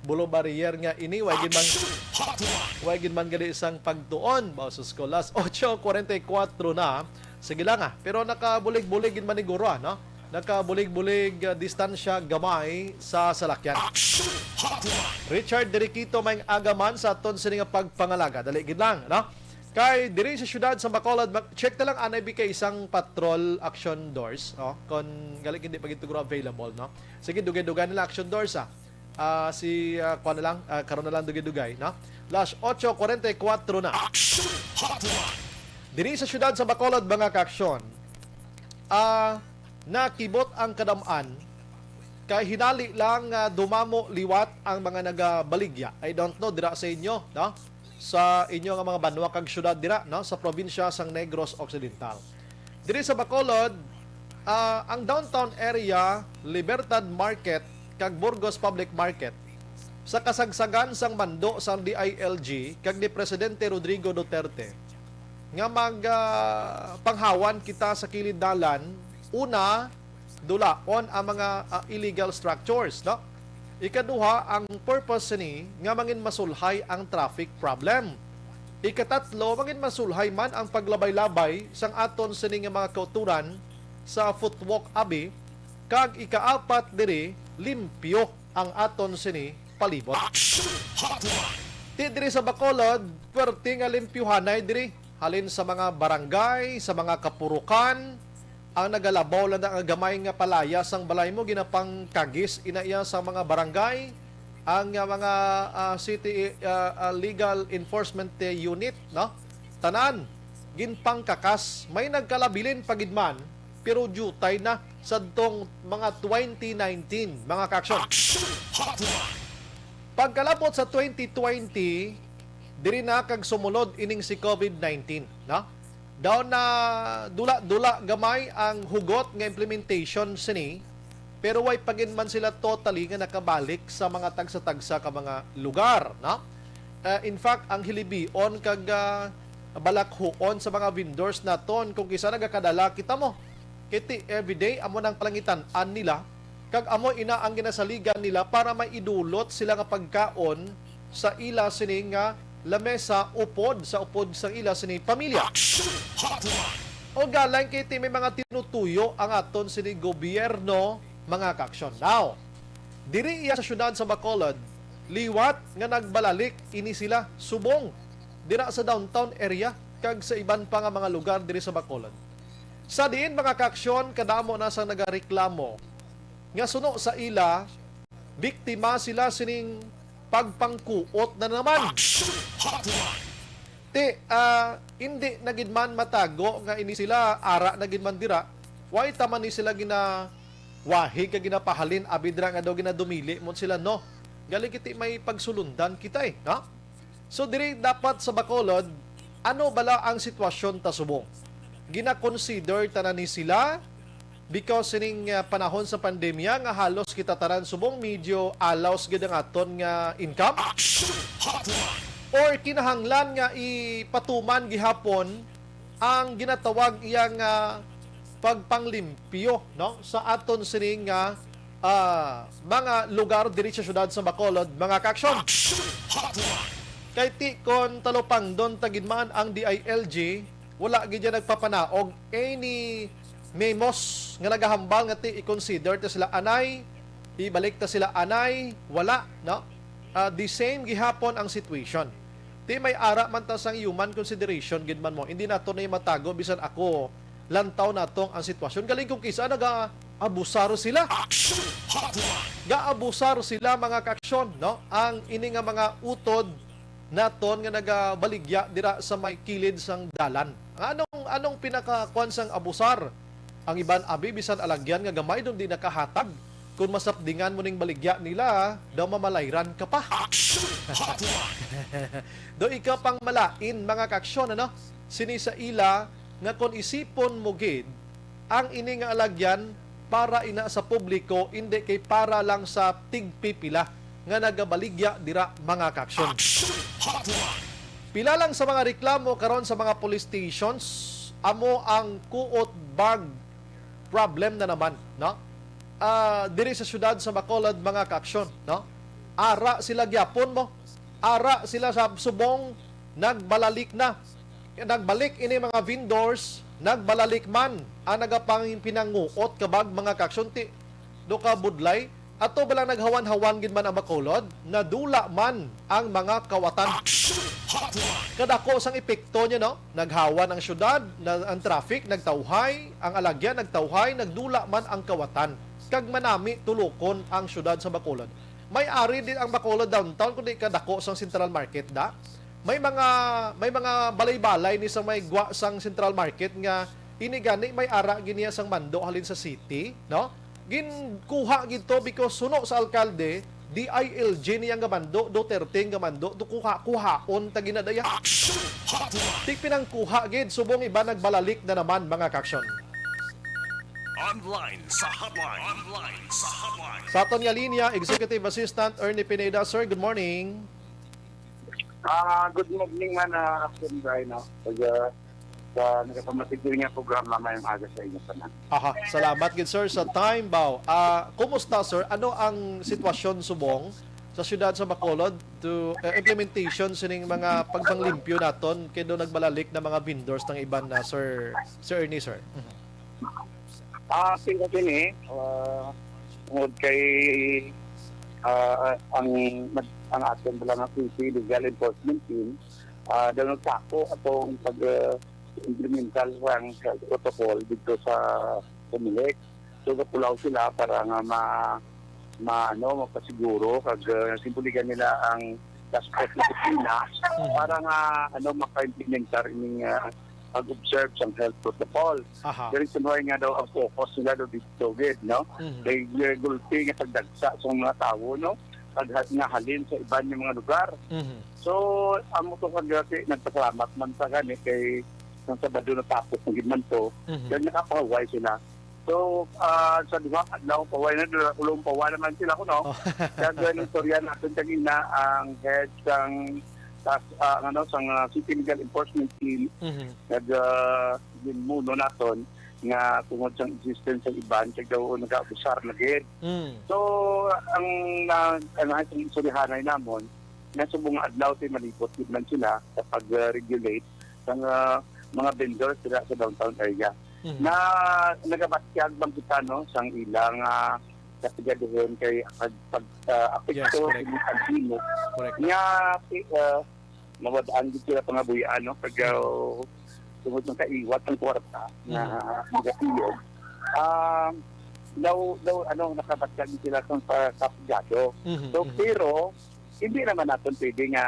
bulo barrier nga ini, way gid man, Action Hotline. Way gid man gali sang pagtuon. Ba, sus ko, las ocho cuarenta y cuatro na. Sige lang, ah. Pero nakabulig-bulig gid man ni guro, ah, no? Nakabulig-bulig, ah, distansya gamay sa salakyan. Action Hotline. Richard Deriquito, maayong aga man sa aton sini nga pagpangalaga. Dali gid lang, no? Kay diri sa siyudad sa Bacolod, mag-, check na lang anay bi kay isang patrol, Action Doors, oh, kon gali hindi pa gid siguro available, no? Sige, dugay-dugay na lang, Action Doors, ah. Ah, si, ah, kuwan na lang, ah, karon na lang dugay-dugay, no? Las ocho cuarenta y cuatro na. Action Hotline. Diri sa siyudad sa Bacolod, mga ka-aksyon, ah, nakibot ang kadam-an kay hinali lang nga dumamo liwat ang mga nagabaligya. I don't know dira sa inyo, no? Sa inyo nga mga banwa kag syudad dira, no, sa probinsya sang Negros Occidental. Diri sa Bacolod, ah, ang downtown area, Libertad Market kag Burgos Public Market, sa kasagsagan sang mando sang D I L G kag ni Presidente Rodrigo Duterte nga mag, ah, panghawan kita sa kilid dalan, una, dulaon ang mga, ah, illegal structures, no? Ikaduha, ang purpose sini nga mangin masulhay ang traffic problem. Ikatatlo, mangin masulhay man ang paglabay-labay sang aton sini nga mga kauturan sa Footwalk Abi, kag ikaapat diri, limpyo ang aton sini palibot. Action Hotline. Ti diri sa Bacolod, puwerte nga limpyuhanay diri. Halin sa mga barangay, sa mga kapurukan, ang nagalabaw lang na nga gamay nga palaya sang balay mo, ginapangkagis ina iya sa mga barangay, ang, ah, mga, ah, city, ah, ah, legal enforcement, eh, unit, no? Tanan, ginpangkakas, may nagkalabilin pa gid man, pero diutay na sadtong mga twenty nineteen, mga ka-aksyon. Action Hotline. Pagkalabot sa twenty twenty, diri na kag sumulod ining si COVID nineteen, no? Daw na dula-dula gamay ang hugot nga implementation sini, pero way pa gid man sila totally nga nakabalik sa mga tagsa-tagsa ka mga lugar, no? Ah, in fact, ang Hilibion kag, ah, Balakhuon sa mga vendors naton, kung kisa nagakadala kita mo. Kay ti everyday amo nang palangitan-an nila, kag amo ina ang ginasaligan nila para maidulot sila nga pagkaon sa ila sini nga lamesa upod sa upod sang ila sini pamilya. Action Hotline. O galang kay ti may mga tinutuyo ang aton sini gobyerno, mga ka-aksyon. Now, diri iya sa siyudad sa Bacolod, liwat nga nagbalalik ini sila subong dira sa downtown area kag sa iban pa nga mga lugar diri sa Bacolod. Sa diin, mga ka-aksyon, kadamo na sang nagareklamo nga suno sa ila, biktima sila sining pagpangkuot na naman. Action Hotline. Ti, ah, indi na gid man matago nga ini sila ara na gid man dira. Why ta man ni sila ginawahig kag ginapahalin abi dira nga daw ginadumili mo sila, no? Gali kiti may pagsulundan kita, eh, no? So, diri dapat sa Bacolod, ano bala ang sitwasyon ta subong? Gina-consider ta na ni sila because sining, ah, panahon sa pandemya nga halos kita tanan subong medyo alaws gid ang aton nga income? Action Hotline. Or kinahanglan nga ipatuman gihapon ang ginatawag iya nga pagpanglimpyo, no, sa aton sini nga, ah, mga lugar diri sa siyudad sa Bacolod, mga ka-aksyon. Action Hotline. Kay ti kon talupangdon ta gid man ang D I L G, wala gid yan nagpapanaog any memos nga nagahambal nga ti i-consider ta sila anay, ibalik ta sila anay, wala, no? Ah, the same gihapon ang situation. Ti may ara man ta sang human consideration gid man mo. Hindi nato na matago bisan ako lantaw nato ang sitwasyon. Galing kung kisa naga-abusar sila. Action Hotline. Ga-abusar sila, mga ka-aksyon, no? Ang ini nga mga utod naton nga nagabaligya dira sa may kilid sang dalan. Anong, anong pinakakuan sang abusar? Ang iban abi bisan alagyan nga gamay don di nakahatag. Kon masapdingan mo ning baligya nila, daw mamalayran ka pa. Action Hotline! Do ikaw pang malain, mga kaaksyon, ano? Sini sa ila nga kon isipon mo gid, ang ini nga alagyan para ina sa publiko, indi kay para lang sa tigpipila nga nagabaligya dira, mga kaaksyon. Action Hotline! Pila lang sa mga reklamo karon sa mga police stations, amo ang kuot bag problem na naman, no? Ah, diri sa siyudad sa Bacolod, mga kaaksyon, no? Ara sila gyapon mo. Ara sila sa subong nagbalalik na. Nagbalik ini mga vendors, nagbalalik man ang nagapangpinanguot kabag mga kaaksyon ti do ka budlay. Ato ba lang naghawan-hawan gid man ang Bacolod, nadula man ang mga kawatan. Action Hotline! Kadako sang epekto niya, no? Naghawan ang syudad, na, ang traffic nagtawhay, ang alagyan nagtawhay, nagdula man ang kawatan. Kag manami tulokon ang syudad sa Bacolod. May ari din ang Bacolod downtown, kundi kadako sang Central Market da. May mga, may mga balay-balay ni sa may gwa sang Central Market nga ini gani may ara gid niya sang mando halin sa city, no? Ginkuha gid to because suno sa alkalde, D I L G niya nga mando, Duterte nga mando, do kuha-kuhaon ta ginadaya. Action Hotline! Tig pinangkuha gid, subong iba nagbalalik na naman, mga kaaksyon. Online sa Hotline. Online sa Hotline. Sa aton nga linya, Executive Assistant Ernie Pineda. Sir, good morning. Ah, good morning man, ah, Action Brian, no? Pag, ah, sa nagapamatig ko nga programa, mayong aga sa inyo tanan. Aha, salamat gid, sir, sa time, baw. Ah, kumusta, sir? Ano ang sitwasyon subong sa siyudad sa Bacolod to, eh, implementation sining mga pagpanglimpyo naton kay do nagbalalik na mga vendors ng iban na, sir, Sir Ernie, sir? Mhm. Ah, sing kasi ni, ah, tungod kay, ah, ang nag-, ang aton pala nga city legal enforcement team, ah, daw nagsako atong pag, ah, implementar sang protocol dito sa Comelec. So, gapulaw sila para nga ma-, ma-, ano, mapasiguro kag, ah, simpuligan nila ang task force na opisina Mhm. para nga, ano, maka-implementar ining, ah, pag-observe sang health protocol. Aha. Diri sa nga daw ang focus nila daw dito gid, no? Mhm. Kay, eh, gulti nga pagdagsa sa mga tawo, no? Pag ha-, nga halin sa iban nga mga lugar. Mhm. So, amo to kag, eh, nagpasalamat man sa gani kay sang Sabado natapos na gid man to. Mhm. Kag nakapahuway sila. So, ah, sa duha ka adlaw, pahuway na, dula-, ulong pahuway naman sila kuno. Oh. Kag, eh, istorya natin kanina ang head sang tas, ah, ang ano, sang, ah, City Legal Enforcement Team, Mhm. nag, ah, ginmuno naton nga tungod sa existence sa iban, kag daw nag-aabusar na gid. Mm. So, ang, ah, ang, ang istoryahanay namon, nga subong nga adlaw, ti, malibot gid man sila sa pag-regulate sang, ah, mga vendors dira sa downtown area. Mhm. Na nagabatyag man kita, no, sang ilang, ah, kasigaduhon kay pag, pag, ah, apekto Yes, correct. sa mga kantino Correct. nga, ti, ah, mawad-an gid sila pangabuhian, no, pag, ah, tungod sa kaiwat ang kwarta nga Mhm. magatiyog. Ah, daw, daw, ano, nakabatyag sila sang pagkapigado. Mhm, So, mhm. pero, hindi naman naton pwede nga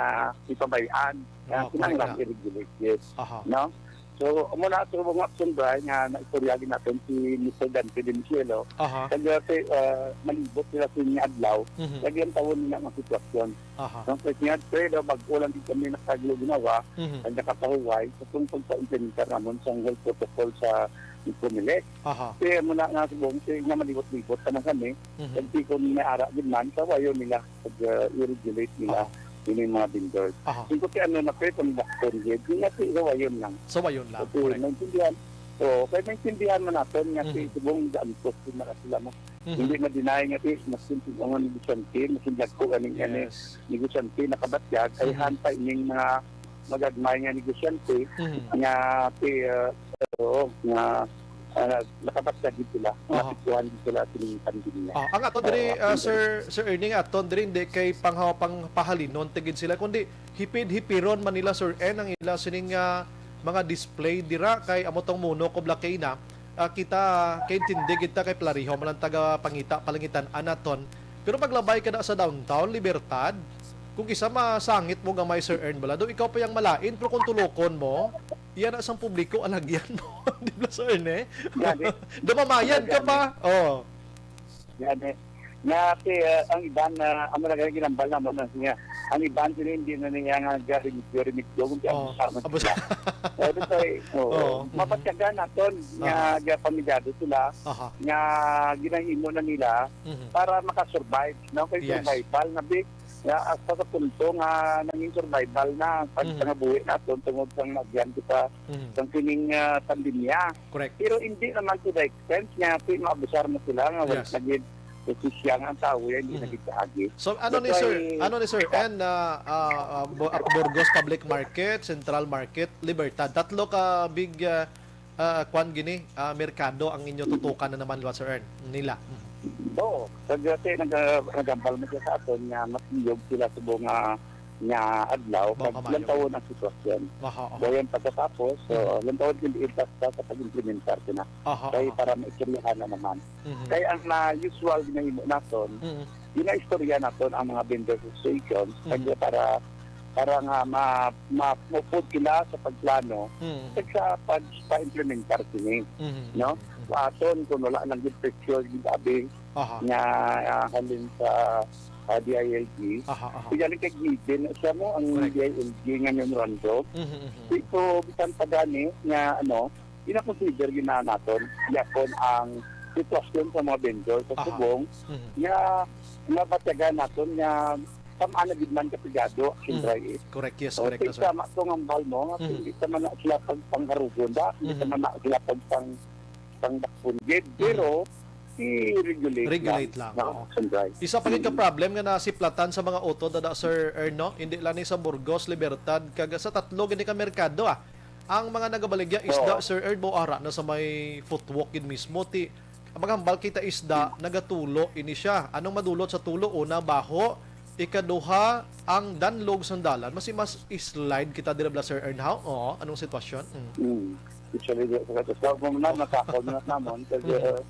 ipabay-an nga Ah, kinahanglan correct na. i-regulate, yes. Aha. No? So, amo na, so, mga option, Brian, nga naistorya gid naton si Mister Dante Dencielo. Aha. Kag, uh, si, uh, malibot sila sa ining adlaw. Mhm. Kag lantawon nila ang sitwasyon. Aha. Ang sa niya, pre, daw bag-o lang gid kami nakaglo ginawa, Mhm. ang nakapahuway sa tungkol sa implementar namon sa health protocol sa Comelec. Aha. Kaya muna nga subong, kaya nga malibot-libot pa man kami. Mhm. Kag di ko may ara gid man, sawayon nila, pag, uh, i-regulate nila Aha. ini mga vendors. Aha. Kung kasi ano na, pre, pang bakton gid, di nga, pre, sawayon lang. Sawayon lang, Kasi correct. maintindihan, oo, kaya maintindihan man natin nga, pre, Mhm. subong gaantos din na sila mo. Mhm. Hindi ma-deny nga, pre, mas yung mga negosyante, mas yung dagko ganing, ganing Yes. negosyante, nakabatyag, ay Mhm. hantay ning mga magagmay nga negosyante Mhm. nga, pre, uh, oo, nga, uh, nakabatyag gid sila, Aha. naapektuhan gid sila sa pandemya. Ah, ang aton diri, Oo, ah, ang Sir, Sir Ernie, nga aton diri, hindi kay pangha-, pangpahalinon tigid sila, kundi hipid-hipiron man nila, Sir Ernie, ang ila sining, ah, mga display dira kay amo tong muno ko blakay na, ah, kita kaintindi kita kay plariho man ang taga pangita palangitan anaton. Pero paglabay ka na sa downtown, Libertad, Kung isa masangit mo gamay, Sir Ern, bala daw ikaw pa yang malain, pero kung tulokon mo, iya na sang publiko, alagyan mo. Di ba, Sir Ern, eh? Gani. Damamayan ka pa. Oh. Yan eh. Nga si, ah, ang iban na, ang mga ginambal naman na niya, ang iban sila hindi na niya nga garing remedyo kung Oh, abusar na abus- sila. Pero sa, oo, Oo, mhm. Mapatyagan naton nga Aha. gapamigado sila, Aha. nga ginahimo na nila Mhm. para makasurvive, no? Kay Yes. survival na big, nga hasta sa punto nga nanging survival na pag Mhm. pangabuhi naton tungod sang nagyan kita Mhm. sang kining ah, pandemya. Correct. Pero hindi naman to the extent nga si maabusar na sila nga wala Yes. na gid, eh, siya nga ang tao yan, hindi na Mhm. gid kaagi. So ano ni That's Sir, why- ano ni Sir N na ah, ah, Bu- ah, Burgos Public Market, Central Market, Libertad, tatlo ka big ah, ah, kwan gini, ah, merkado ang inyo tutukan na naman, Sir Ern, nila. Mhm. Oo, kasi nag nagambal man siya sa aton nga mas liyog sila subong nga nga adlaw Baka pag maayo. Lantawon ang sitwasyon. Aha, aha. Dayon pagkatapos, so Mhm. lantawon hindi basta sa pag-implementar sila. Aha, Kay aha. Para maistoryahan na naman. Mhm. Kay ang na usual ginahimo naton, Mhm. ginaistorya naton ang mga vendors associations Mhm. kag para para nga ma, ma, maupod sila sa pagplano Mhm. kag sa pagpa-implementar sini, Mhm. no? Mhm. Aton kung wala lang gid presyo gid abi Aha. nga ah, halin sa ah, D I L G. Aha, aha. Kaya lang kay given na siya mo ang Correct. D I L G nga memorandum. Mhm, mhm. So, bisan pa gani nga ano, gina-consider gid na naton yapon ang sitwasyon sa mga vendor sa Aha. Subong Mhm. nga mabatyagan naton nga tamaan na gid man kapigado ang Mhm. Siyempre. Correct, yes, So, correct na, sir. Sama to nga ang bal mo, nga Mhm. hindi naman na sila pagpangharugon ba, hindi Mhm. naman na sila pagpang pangdakpon gid. Pero, i-regulate Regulate lang, na, oo. Siyempre. Isa pa gid ka problem nga nasiplatan sa mga utod na, Sir Ern, no? Hindi lang ni sa Burgos, Libertad, kag sa tatlo gini ka merkado, ah. Ang mga nagabaligya isda, Oo. Sir Ern, mo ara na sa may footwalk gid mismo. Ti, maghambal kita isda, nagatulo ini siya. Anong madulot sa tulo? Una, baho. Ikaduha, ang danlog sang dalan. Mas, mas slide kita dira bala, Sir Ern, how? Oo, anong sitwasyon? Mm. Hmm. Usually, di ko sa mo na, nakakon na namon, kasi Mhm. uh,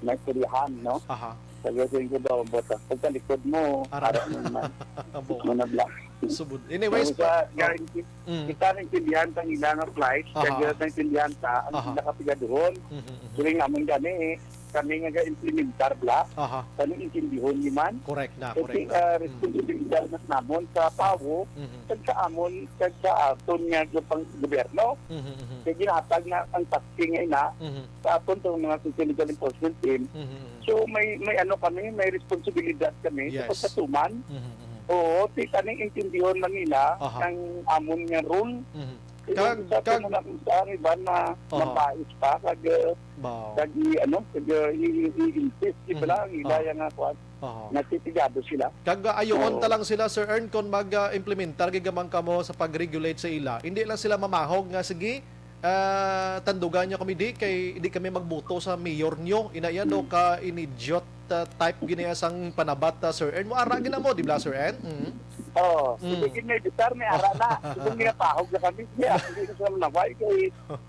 may kulihan, no? Aha. Kasi sa inyo daw, but uh, pagkalikod mo, Ara. Ara mo naman, Abo. mo na bla. Subod. Anyways, Sa, pa, galing, mm. Kita rin kindihan sa ila nga flight, Aha. kaya sa kindihan ta, ang Aha. nakapagaduhon. Mhm, mhm. Suling naman gani eh, kami nga ga-implementar bla, Aha. kami intindihon ni man. Correct na, Kasi correct na. uh, Mm. responsibilidad na namon sa pawo, Mhm. kag sa amon, kag sa aton nga pang gobyerno. Mhm, mhm. Kaya ginatag na ang tasking nga ina, Mhm. sa aton sa mga social legal enforcement team. Mhm, mhm. So may may ano kami, may responsibilidad kami Yes. sa pagkatuman. Mhm, mhm. Oo, ti kaning intindihon lang nila Aha. ang amon nga rule. Mhm. Kag Kag- sa kag- mga sa iban na Aha. mabais pa kag uh, Wow. kag i ano, kag uh, i- i- i-insist di Mhm. pala ang ila Aha. nga kuan, Aha. nagtitigado sila. Kag uh, ayoon Oo. ta lang sila, Sir Ern, kon mag-implementar gid gamang kamo sa pag-regulate sa ila. Hindi lang sila mamahog nga sige, ah, tandugan niyo kami di kay di kami magbuto sa mayor niyo. Ina yan do ka in-idiot ah, type gini sang panabat, ah, Sir Ern. Mo ara gid na mo, di ba, Sir Ern? Mhm. Oo, Mm. hindi gid may bitar, may ara na. Kung ginapahog na kami, yeah, hindi na sila manaway kay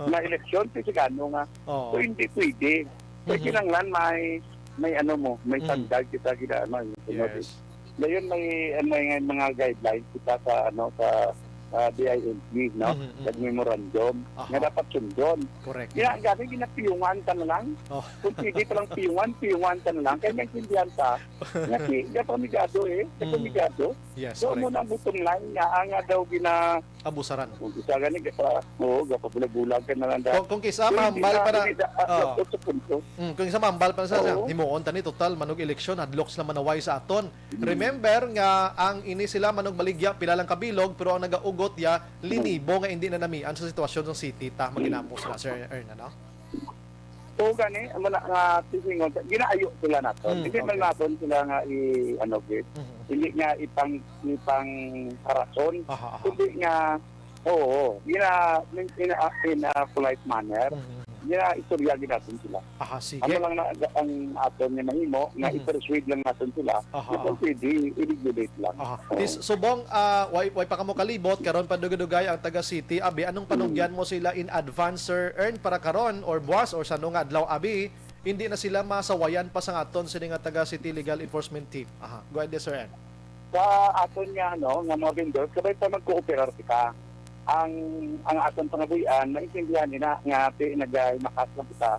na eleksyon, kay sigano nga. Oo. So hindi pwede. Kaya Mhm. kinahanglan may may ano mo, may Mhm. standard kita gina ano. Yes. Dayon may may mga guidelines kita sa ano sa ah, D I L G, no? Mhm, mhm. Nag memorandum Aha. nga dapat sundon. Correct. Kaya ang gani ginapiyungan ka na lang. Oh. Kung pwede pa lang piyungan, piyungan ka na lang. Kaya maintindihan ka nga si kapamigado eh, Mm. kapamigado. Yes, So, mo correct. na bottom line nga, ang nga daw gina, Abusaran. kung isa gani, gapa, oo, gapabulabulag ka na lang. Kung, kung kisa mahambal pa na, Hindi na, oh. Sa punto. Mm, kung isa mahambal pa na sa, Oo. Himuon tani, total, manog eleksyon, hadlok sila manaway sa aton. Mm. Remember nga, ang ini sila manog baligya, pila lang kabilog, pero ang nagaugot ya, linibo nga hindi na namian sa sitwasyon sa city, ta, maginamo sila, Sir Ern, ano? Oo, gani, amo na nga, tisingon, ginaayo sila nato. Mm, Hindi man okay. Naton sila nga i, ano, gid. Mhm. Hindi nga ipang, ipang harason. Aha, aha. Kundi nga, oo, gina, in, in, a, in a polite manner, Mhm. gina istorya gid naton sila. Aha, sige. Amo lang na ang aton nga mahimo, nga Mhm. i-persuade lang naton sila. Aha, Nga kung aha. pwede, i-regulate lang. Aha. Oo. Tis, subong, ah, way, way pa kamo kalibot, karon pa dugay-dugay ang taga City. Abi, anong panugyan mo sila in advance, Sir Ern, para karon or buwas or sa nga adlaw, abi, hindi na sila masawayan pa sa aton sini nga taga City Legal Enforcement Team? Aha. Go ahead, Sir Ern. Sa aton nga, ano, nga mga vendors, kabay ta magkooperar kita. Ang, ang aton pangabuhian, maintindihan nila nga ti-, nagahimakas lang kita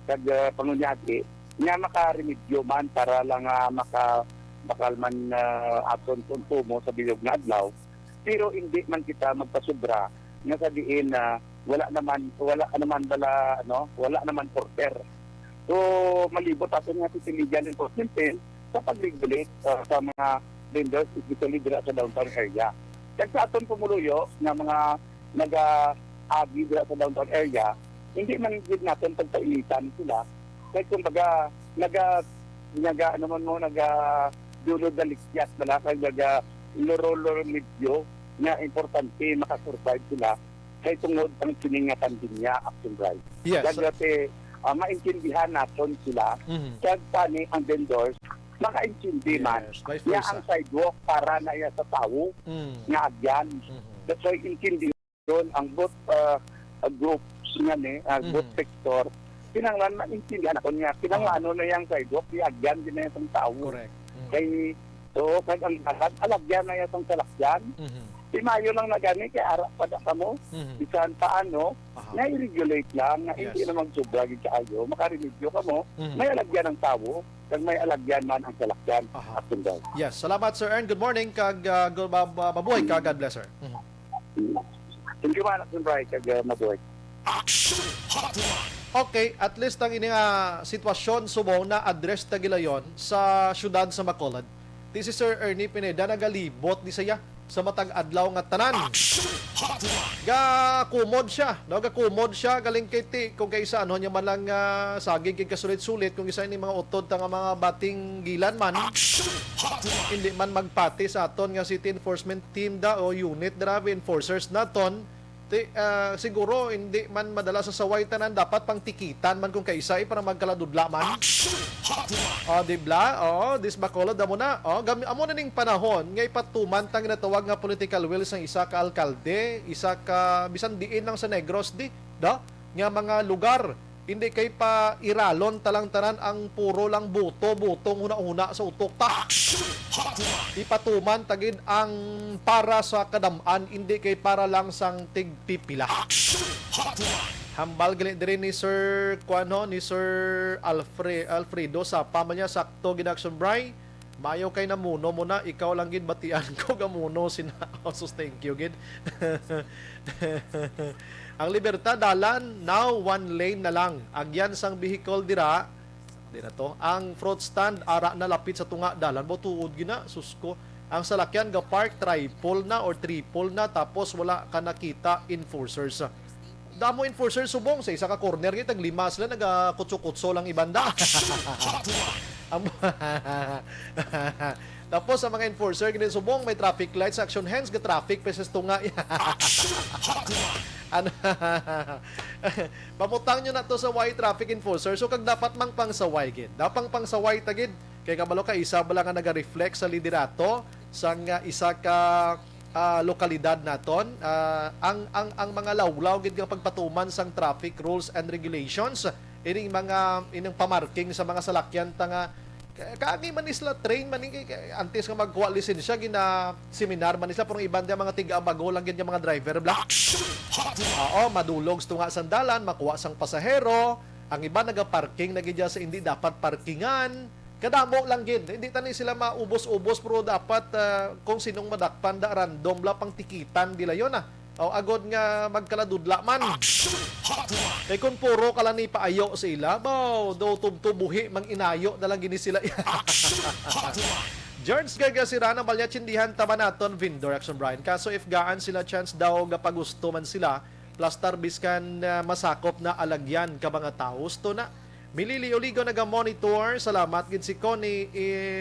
kag, ah, pangunyati nga makaremedyo man para lang, ah, maka-, bakal man, ah, aton konsumo sa bilog nga adlaw. Pero hindi man kita magpasobra nga sa diin na wala naman, wala naman bala, ano, wala naman order. So, malibot aton nga city legal enforcement cell sa pag-regulate, ah, sa mga vendors, especially dira sa downtown area. Kag sa aton pumuluyo nga mga nagaagi dira sa downtown area, hindi man gid naton pagpainitan sila. Kay kumbaga, naga-, naga-, ano man mo, naga-dulod na likyas na lang, kag naga-loro-loro medyo nga importante makasurvive sila kay tungod ang sining nga pandemya, Action Bright. Yes. Kag dati, ah, maintindihan naton sila, Mhm. kag tani ang vendors, makaintindi man Yes, by nga force, ang ah. sidewalk para na iya sa tawo Mm. nga agyan. Mhm. That's why intindihan ang both, ah, groups nga ni, ah, both Mhm. sector. Kinahanglan maintindihan ako niya, kinahanglan Ah. ano na yang sidewalk, iagyan din na yang tawo. Correct. Mm. Kay, oo, kag ang dalan, alagyan na yang salakyan. Mhm. Di mayo lang na gani, kay ara pa da kamo. Mhm. Bisan paano, Aha. na i-regulate lang, na hindi Yes. na magsubra gid kaayo, makaremedyo kamo, Mhm. may alagyan ang tawo, kag may alagyan man ang salakyan. Aha. Action daw. Yes, salamat, Sir Ern. Good morning, kag, ah, gu-, ma-, ma-, mabuhay ka. God bless, sir. Mhm. Thank you, man. Action Bright, kag, ah, mabuhay. Action Hotline. Okay, at least ang ini nga sitwasyon subong na-address ta gilayon sa siyudad sa Bacolod. Ti si Sir Ernie Pineda nagalibot di saya sa matag adlaw nga tanan. Action Hotline. Gakumod siya, no? Gakumod siya, galing kay ti, kung kay sa ano niya man lang, ah, sagig kay kasulit-sulit, kung isa ini mga utod ta nga mga bating gilan man. Action Hotline. Hindi man magpati sa aton nga city enforcement team da o unit da, enforcers naton. Ti, ah, siguro hindi man madala sa saway tanan, dapat pang tikitan man kung kaisa, eh, para magkaladudla man. Action Hotline. Oh, di bla? Oh, dis Bacolod, amo na. Oh, gam-, amo na ning panahon nga ipatuman tang ginatawag nga political will sang isa ka alkalde, isa ka bisan diin lang sa Negros di, da? Nga mga lugar. Hindi kay pa iralon ta lang tanan ang puro lang buto-buto nga huna-huna sa utok ta. Action Hotline. Ipatuman ta gid ang para sa kadam-an, hindi kay para lang sang tigpipila. Action Hotline. Hambal gali diri ni Sir, kuan ho, ni Sir Alfre-, Alfredo, sa pa man niya, sakto gid, Action Bry. Mayo kay namuno mo na, ikaw lang gid batian ko gamuno sina. Oh, sus, thank you gid. Ang Libertad dalan, now one lane na lang. Agyan sang vehicle dira, di na to. Ang fruit stand, ara na lapit sa tunga dalan. Ba tuod gina, sus ko. Ang salakyan ga park triple na or triple na, tapos wala ka nakita enforcers. Damo enforcer subong sa isa ka corner, kay tag lima sila, nagakutso-kutso lang ibanda. Ang, tapos ang mga enforcer gid subong may traffic lights, action hands, ga traffic pa sa tunga. Ano? Pamutang nyo na to sa why traffic enforcer. So, kag dapat mang pangsaway gid. Dapat pangsaway ta gid. Kay kabalo ka, isa bala nga naga-reflect sa liderato sang, ah, isa ka ah, lokalidad naton, ah, ang, ang, ang mga lawlaw gid nga pagpatuman sang traffic rules and regulations, ining mga, ining pamarking sa mga salakyan ta nga, ka-, kaagi man ni sila, train man ni, kay, kay, antes nga magkuha lisensya, gina-seminar man ni sila, pero ang iban diyan mga tiga-abago lang gid nga mga driver, bla. Action Hotline. Oo, madulog sa tunga sang dalan, makuha sang pasahero, ang iban nagaparking na gid dyan sa hindi dapat parkingan, Kadamo lang gid. Hindi tani sila maubos-ubos, pero dapat, ah, kung sinong madakpan, da random la pang tikitan, di la yun, ah. O, agod nga magkaladudla man. Action Hotline. Kay kung puro ka lang ni paayo sa ila, baw, daw tubtubuhi, mang inayo na lang gini sila. Action Hotline. George Gargasirana, Balya, tsindihan ta ba naton, Vendor Action Brian? Kaso if gaan sila, chance daw gapagusto man sila, plastar biskan, ah, masakop na alagyan ka mga tawo. Gusto na. Milili Oligo naga-monitor. Salamat gid si Connie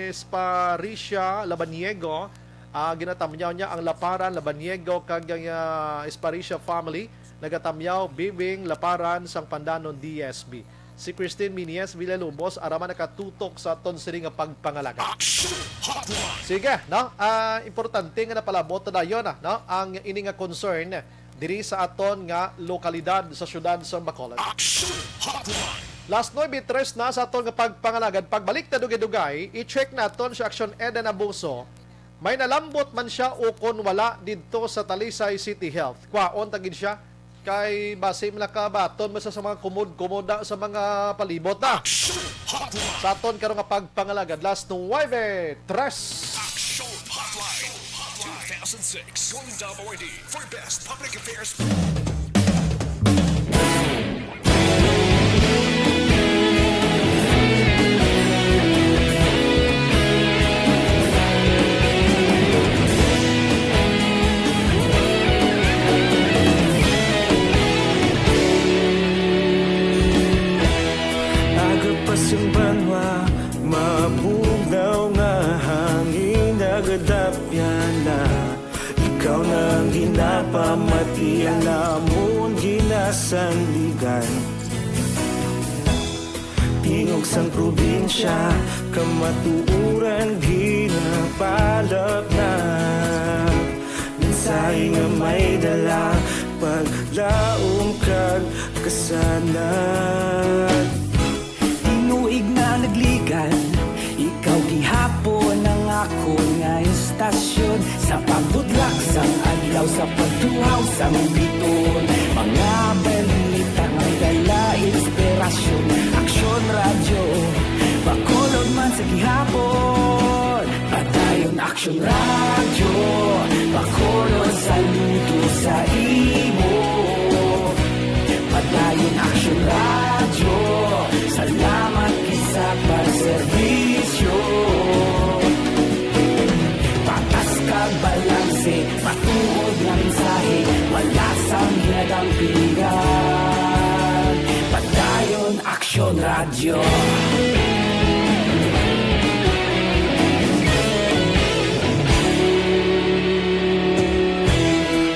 Esparicia Labaniego. Ah, ginatamyaw niya ang Laparan, Labaniego, kag ang, ah, Esparicia family. Nagatamyaw, Bibing, Laparan, sang Pandanon, D S B. Si Christine Minies Villalobos, araman nakatutok sa aton sini nga pagpangalagad. Action Hotline. Sige, no? Ah, importante nga napalabot na dayon, ah, no? Ang ini nga concern diri sa aton nga lokalidad sa siyudad sa Bacolod. Action Hotline. Las nuebe tres na sa aton nga pagpangalagad. Pagbalik ta dugay-dugay, i-check naton si Action Eden Abuso. May nalambot man siya o kon wala didto sa Talisay City Health. Kwaon ta gid siya kay basi man nakabaton man sa, sa mga kumod-kumoda sa mga palibot na. Action Hotline. Sa aton karon nga pagpangalagad, last nuwebe tres. Action Hotline two thousand six Golden W D for Best Public Affairs. Aga pa sing banwa, mabugnaw nga hangin, nagadapyan na. Ikaw na ang ginapamati, ang amon ginasandigan. Tingog sang probinsya, kamatuoran ginapalapnap. Mensahe nga may dala, paglaom kag kasanag. Tinuig na nagligan, ikaw gihapon ang akon nga istasyon. Sa pagbutlak sang adlaw, sa pagtuhaw sang bituon, mga balita may dala inspirasyon. Aksyon Radyo, Bacolod man sa gihapon. Padayon Aksyon Radyo, Bacolod saludo sa imo. Padayon Aksyon Radyo, salamat gid sa pagserbisyo. Patas kag balanse, matuod nga mensahe, wala sang ginadampigan. Padayon Aksyon Radyo.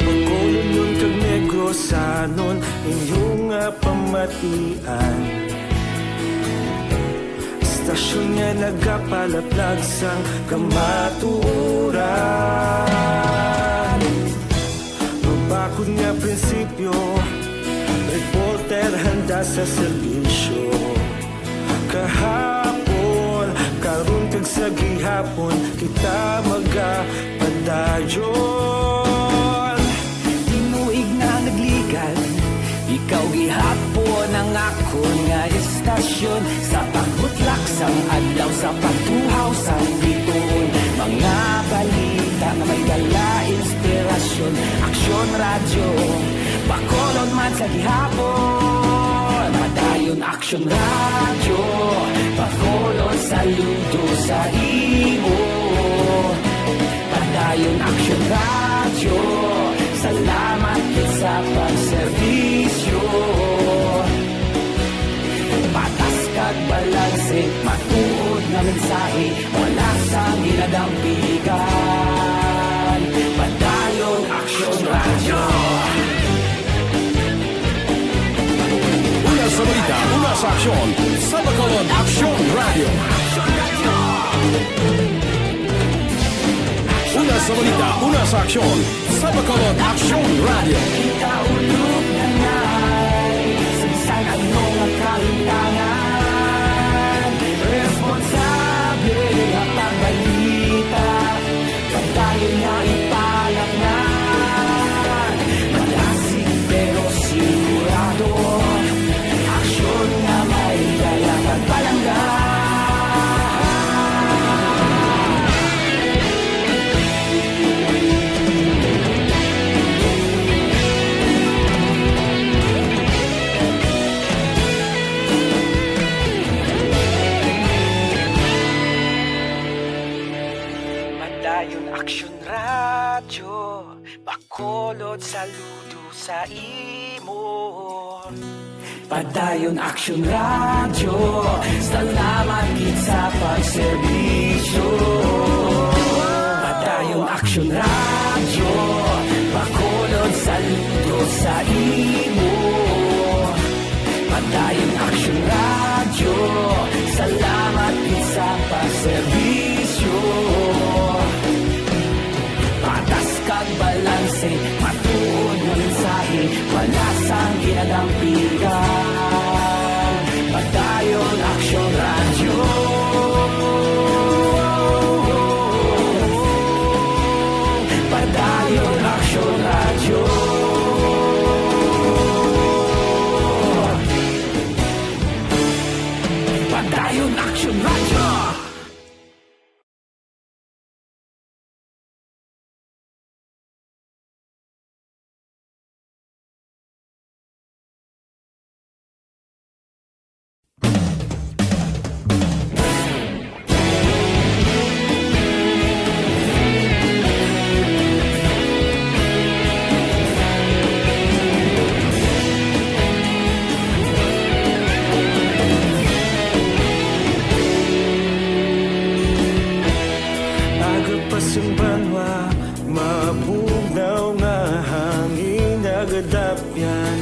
Bacolodnon kag Negrosanon, inyo nga pamatian. Istasyon nga nagapalaplag sang kamatuoran. Mabakod nga prinsipyo, reporter handa sa serbisyo. Kahapon, karon kag sa gihapon, kita magapadayon. Tinuig na nagligan, ikaw gihapon ang akon nga istasyon. Sa pagbutlak sang adlaw, sa pagtuhaw sang bituon, mga balita nga may dala inspirasyon. Aksyon Radyo, Bacolod man sa gihapon. Padayon Aksyon Radyo, Bacolod saludo sa imo. Padayon Aksyon Radyo, salamat gid sa pagserbisyo. Patas kag balanse, matuod nga mensahe, wala sang ginadampigan. Padayon Aksyon Radyo. Una sa balita, una sa aksyon, sa Bacolod Aksyon Radyo. Una sa balita, una sa aksyon, sa Bacolod Aksyon Radyo. Kita ulog na ngay, sa bisan ano nga kahintangan, responsable nga pagbalita, padayon nga ipalapngan. Malasig pero sigurado, aksyon nga may dala pagpalangga. Padayon Aksyon Radyo, Bacolod saludo sa imo. Padayon Aksyon Radyo, salamat gid sa pagserbisyo. Padayon Aksyon Radyo, Bacolod saludo sa imo. Padayon Aksyon Radyo, salamat gid sa pagserbisyo. Patas kag balanse, matuod nga mensahe, wala sang ginadampigan. Padayon Aksyon Radyo.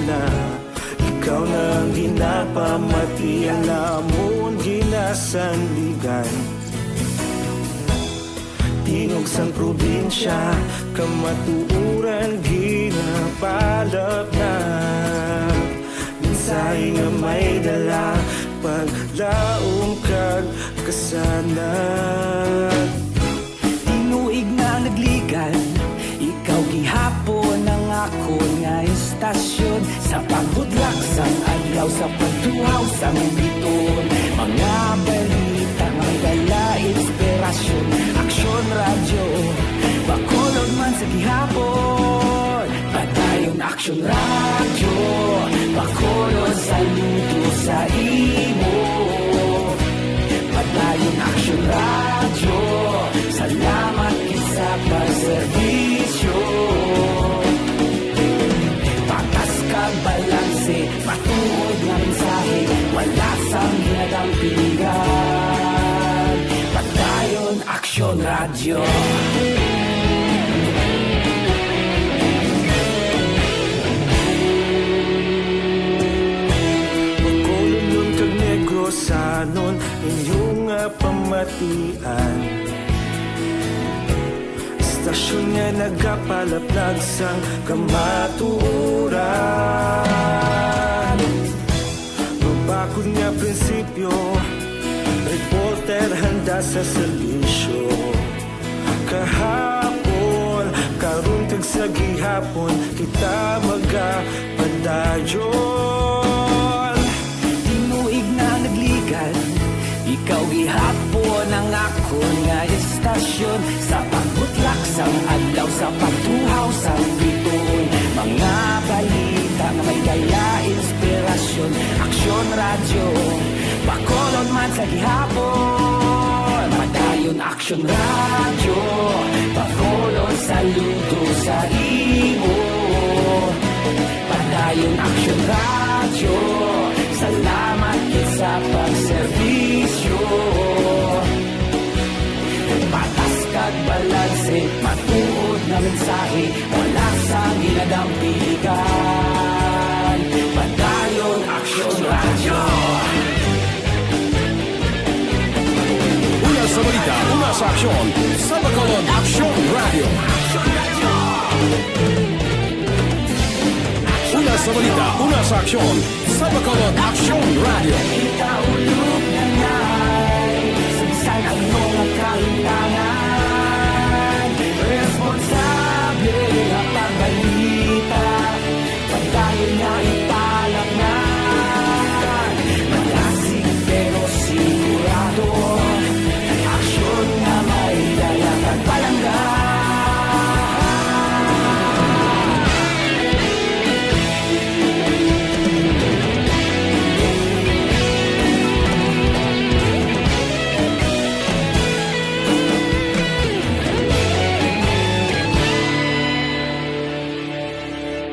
na, ikaw na ang ginapamatian, amon ginasandigan. Tingog sang probinsya, kamatuoran ginapalapnag. Mensahe nga may dala, paglaom kag kasanag. Tinuig na nagligan, ikaw gihapon ang akon nga istasyon. Sa pagbudlak sang adlaw, sa pagtuhaw sang biton, mga balita nga may dala inspirasyon. Aksyon Radyo, Bacolod man sa gihapon. Padayon Aksyon Radyo, Bacolod, saludo sa imo. Padayon Aksyon Radyo, salamat gid sa pagserbisyo. Patas kag balanse, matuod nga mensahe, wala sang ginadampingan. Padayon Aksyon Radyo. Bacolodnon kag Negrosanon, inyo nga pamatian. Istasyon nga nagapalapnag sang kamatuoran. Mabakod nga prinsipyo, reporter handa sa serbisyo. Kahapon, karon kag sa gihapon, kita magapadayon. Tinuig na nagligan, ikaw gihapon ang akon nga istasyon. Sa pagbutlak sang adlaw, sa pagtuhaw sang biton, mga balita nga may dala inspirasyon. Aksyon Radyo, Bacolod man sa gihapon. Padayon Aksyon Radyo, Bacolod, saludo sa imo. Padayon Aksyon Radyo, salamat gid sa pagserbisyo. Patas kag balanse, matuod nga mensahe, wala sang ginadampigan. Padayon Aksyon Radyo. Una sa balita, una sa aksyon, sa Bacolod Aksyon Radyo. Una sa balita, una sa aksyon, sa Bacolod Aksyon Radyo. Kita ulog na ngay, sa bisan ano nga kahimtangan, responsable nga pagbalita. Padayon nga ipalapngan, malasig pero sigurado. Aksyon nga may dala kag palangga.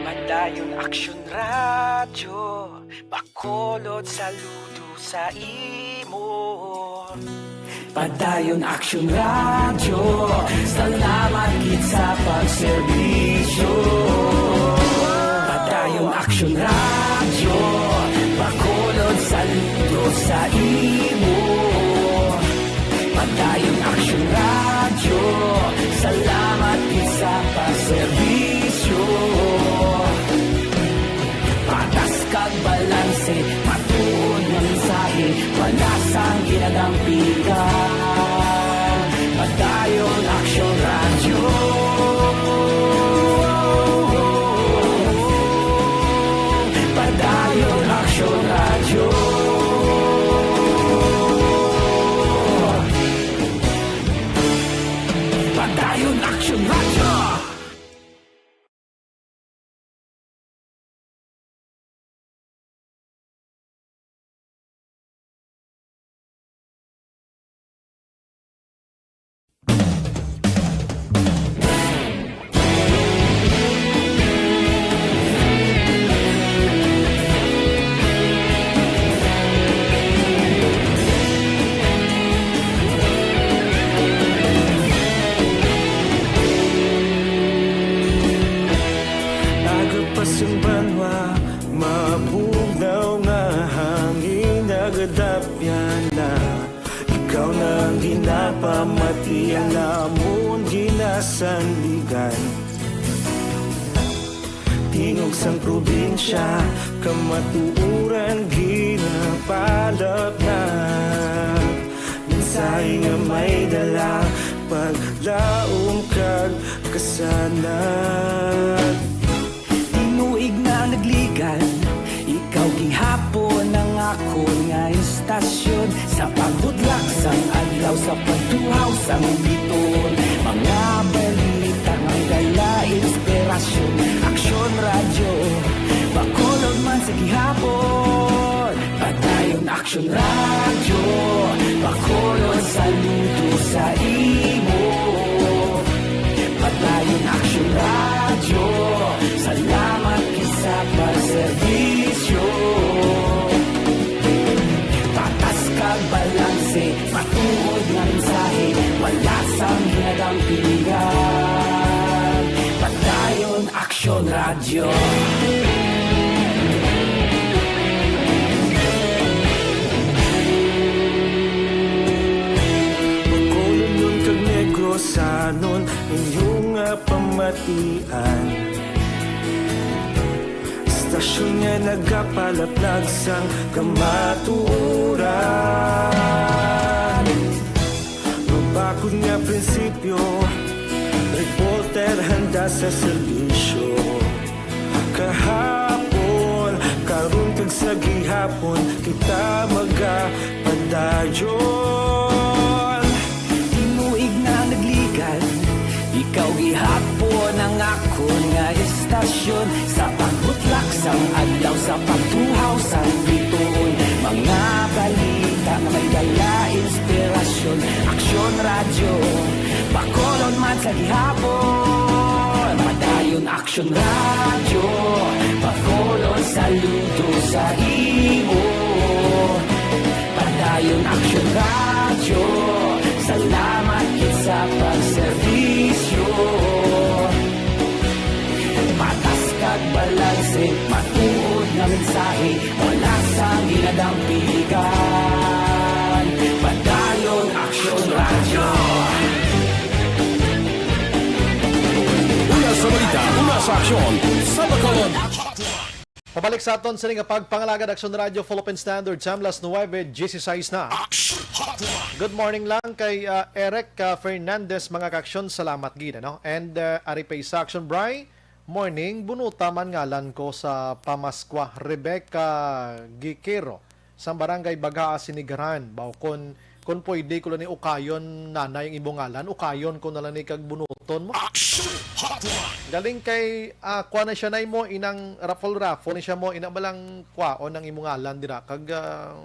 Padayon Aksyon Radyo, Bacolod, saludo sa imo. Padayon Aksyon Radyo, salamat gid sa pagserbisyo. Padayon Aksyon Radyo, Bacolod, saludo sa imo. Padayon Aksyon Radyo, salamat gid sa pagserbisyo. Patas kag balanse, matuod nga mensahe, wala sang ginadampigan. Padayon Aksyon Radyo. Padayon Aksyon Radyo. Padayon Aksyon Radyo. Aga pa sang banwa, sandigan. Tingog sang probinsya, kamatuoran ginapalapnag. Mensahe nga may dala, paglaom kag kasanag. Tinuig na nagligan, ikaw gihapon ang akon nga istasyon. Sa paghudlak sang adlaw, sa pagtuhaw sang bituon, mga balita nga dala inspirasyon. Aksyon Radyo, Bacolod man sa gihapon. Padayon Aksyon Radyo, Bacolod saludo sa imo. Padayon Aksyon Radyo, salamat gid sa pagserbisyo. Patas kag balanse, matuod nga mensahe, wala sang ginadampigan. Padayon Aksyon Radyo. Bacolodnon kag Negrosanon, inyo nga pamatian. Istasyon nga nagapalaplag sang kamatuoran. Mabakod nga prinsipyo, reporter handa sa serbisyo. Kahapon, karon kag sa gihapon, kita magapadayon. Tinuig na nagligan, ikaw gihapon ang akon nga istasyon. Sa pagbutlak sang adlaw, sa pagtuhaw sang bituon, mga balita nga may dala inspirasyon. Aksyon Radyo, Bacolod man sa gihapon. Padayon Aksyon Radyo, Bacolod saludo sa imo. Padayon Aksyon Radyo, salamat gid sa pagserbisyo. Patas kag balanse, matuod nga mensahe, wala sang ginadampigan. Padayon Aksyon Radyo. Una sa balita, una sa aksyon, sa Bacolod. Pabalik sa aton sini nga pagpangalagad, Aksyon Radyo, Philippine Standard Time, las nuwebe dieciséis na. Action Hotline. Good morning lang kay, ah, Eric, ah, Fernandez, mga kaaksyon, salamat gid, ano? And, ah, ari pa isa, Aksyon Bri, morning, Bunuta man ngalan ko sa pamaskwa, Rebecca Giquero, sa barangay Bagaa, Sinigaran. Baw, kon, kon pwede ko lang ni ukayon, nanay, ang imo ngalan, ukayon ko na lang ni kag bunuton mo. Action Hotline. Galing kay, ah, kuha na siya na mo, inang raffle-raffle ni siya mo, ina ba lang kwaon ang imo ngalan dira, kag, ah,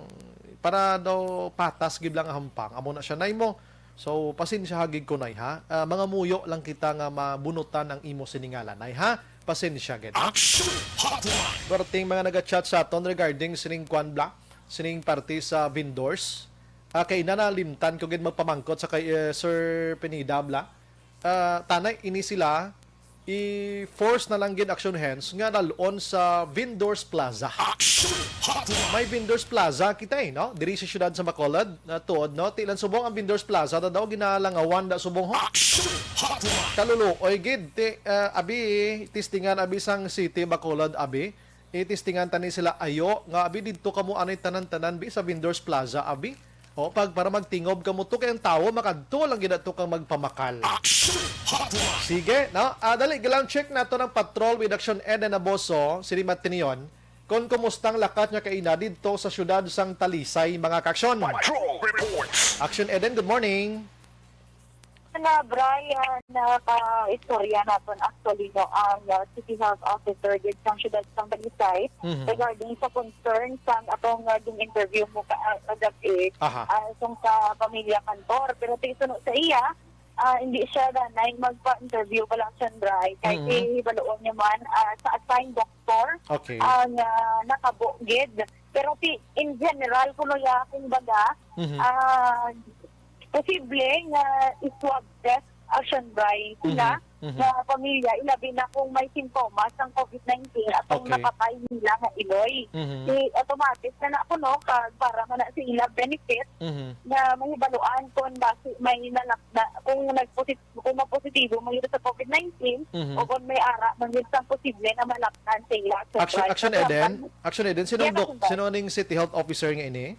para daw patas gid lang ang hampang, amo na siya na mo. So, pasensya ha gid ko, nay, ha? Ah, mga muyo lang kita nga mabunutan ang imo siningalan, nay, ha? Pasensya gid. Action Hotline. Perting mga naga-chat sa aton regarding sining kwan bla, sining parte sa vendors. Ah, kay nanalimtan ko gid magpamangkot sa kay, eh, Sir Pineda bla. Ah, tanay ini sila i-force na lang gid, Action Hands, nga dalon sa Vendors Plaza. Action Hotline. May Vendors Plaza kita, eh, no? Diri sa siyudad sa Bacolod, na tuod, no? Ti lang subong ang Vendors Plaza, ta daw ginalangawan da subong, ho. Action Hotline. Kaluluoy gid, ti, ah, abi, testingan abi sang City Bacolod, abi. Itistingan tani sila ayo nga abi didto kamo anay tanan-tanan bi sa Vendors Plaza abi. O, pag para magtingob kamo to kay ang tawo makadto lang gid ato kang magpamakal. Action Hotline. Sige, no? Ah, dali, gilang check nato ng patrol with Action Eden Aboso, si Rimat Tinion, kung kumusta ang lakat niya kaina didto sa siyudad sang Talisay, mga kaaksyon. Patrol Reports. Action Eden, good morning. Na Brian, na ka istorya naton actually, no, ang, uh, City Health Officer gid sang siyudad sang Talisay, Mhm. regarding sa concern sang atong, uh, gin-interview mo ka, uh, kagabi, Aha. uh, sung sa pamilya Cantor. Pero tigsuno sa iya, uh, hindi siya danay magpa-interview pa lang siya, Bri. Kay Mhm. si baloon niya man, uh, sa assigned doctor Okay. ang, uh, nakabo gid. Pero ti-, in general, kuno ya, kumbaga, Mhm. uh, posible nga i-swab test, Action Bri, sila, Mhm. Mhm. nga pamilya, ilabi na kung may sintomas sang covid nineteen atong Okay. napatay nila nga iloy. Mhm. Di automatic na na kuno kag para man na sa ila benefit Mhm. nga mahibaluan kung basi may nalap-, na, kung nagposit-, kung mapositibo man gyud sa covid nineteen Mhm. o kung may ara man gyud sang posible nga malaptan sa ila. So, Action, right, Action Eden, Action Eden, sino Yes, ang doc-, Action Eden. sino ning City Health Officer nga ini?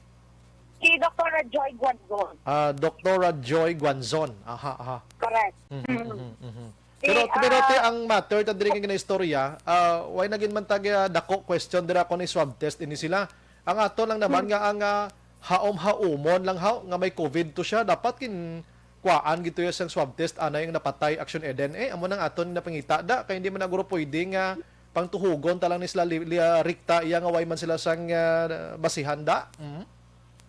Si Doktora Joy Guanzon. Ah, Doktora Joy Guanzon. Aha, aha. Correct. Mhm, Mm. mhm, mhm. Di, Pero, pero te, ah, ang matter ta diri nga ginaistorya, ah, way na gid man ta ga dako question dira kung i-swab test ini sila. Ang ato lang naman Hmm. nga ang, ah, haom-haumon lang haw nga may covid to siya, dapat kin kuhaan gid to ya sang swab test anay ang napatay, Action Eden. Eh, amo nang aton napangita da kay hindi man na guro pwede nga pangtuhugon ta lang ni sila li-, li-, ah, rikta iya nga way man sila sang, ah, basihan da. Mhm.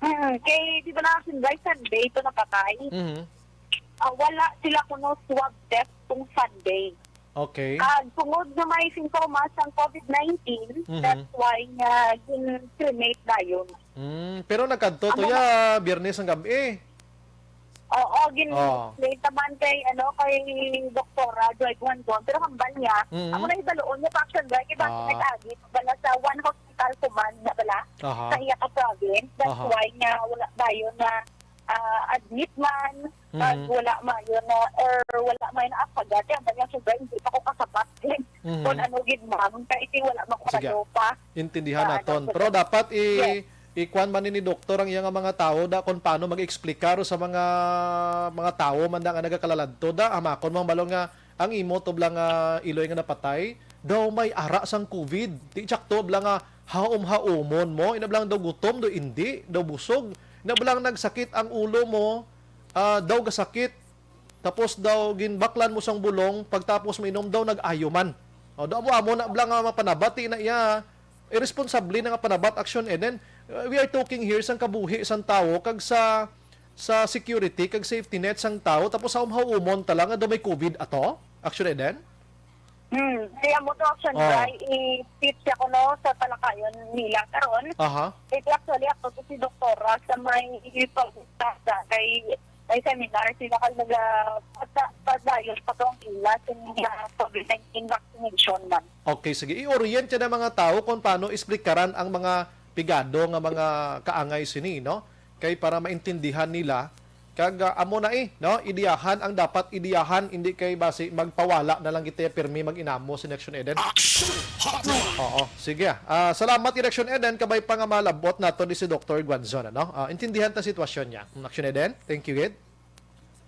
Mm, kay di ba na Sunday, Sunday ito napatay? Mhm. Ah, wala sila kuno swab test kung Sunday. Okay. Kag tungod nga may sintomas ang covid nineteen, Mhm. that's why nga gin-cremate dayon. Mm, pero nagkadto to Amo ya Biyernes ang gabi. Oo, gin-, Oh. explain naman kay, ano, kay Doktora Joy Guanzon. Pero hambal niya, Mm. amo na hibaluon niya pa, Action Guy, kay basta Ah. nag-agi bala sa one hospital kuman na bala Aha. sa iya ka province. That's Aha. why nga wala dayon na, ah, admit man, pag Mhm. wala mayo na, or wala mayo na apagat, kaya hambal niya, Action Guy, hindi pa ko kasabat. Mhm. Kung ano gid, ma'am, kay ti wala man ko Sige. kadopa. Intindihan Sa ano, naton. sa Pero dapat i-, Yes. ikuan man ni doktor ang iya nga mga tawo da kung paano mag-explicar sa mga, mga tawo man da nga nagakalaladto da. Hamakon man balo nga ang imo to bala nga iloy nga napatay, daw may ara sang covid. Di tsakto bala nga haom-haomon mo. Ina bala daw gutom, daw indi, daw busog. Ina bala nagsakit ang ulo mo, ah, daw gasakit. Tapos daw ginbaklan mo sang bulong, pagtapos mo inom daw nag-ayo man. O, daw amo, amo na bala nga mapanabati na iya. Irresponsable na nga panabat, Action Eden. Uh, we are talking here sang kabuhi sang tawo kag sa, sa security kag safety net sang tawo, tapos sa umhaw-umon ta lang nga daw may covid ato, Action Eden? Hmm, kaya mo to, Action Oh. Guy, i-pitch ako, no, sa talakayon nila karon. Aha. It actually ako to si doktora sa may pag-, kay may seminar sila kag naga-, pagka-, padayon pa to ang ila sa mga covid nineteen vaccination man. Okay, sige. I-orient siya ng mga tao kung paano explikaran ang mga pigado nga mga kaangay sini, no? Kay para maintindihan nila, kag, ah, amo na eh, no? Ideyahan ang dapat ideyahan, hindi kay basi magpawala na lang kita pirmi mag-inamo si Action Eden. Action Hotline! Oo, sige. Ah, salamat, Action Eden. Kabay pa nga malabot nato ni si Doktor Guanzon, ano? Ah, intindihan ta sitwasyon niya. Mm, Action Eden, thank you, gid.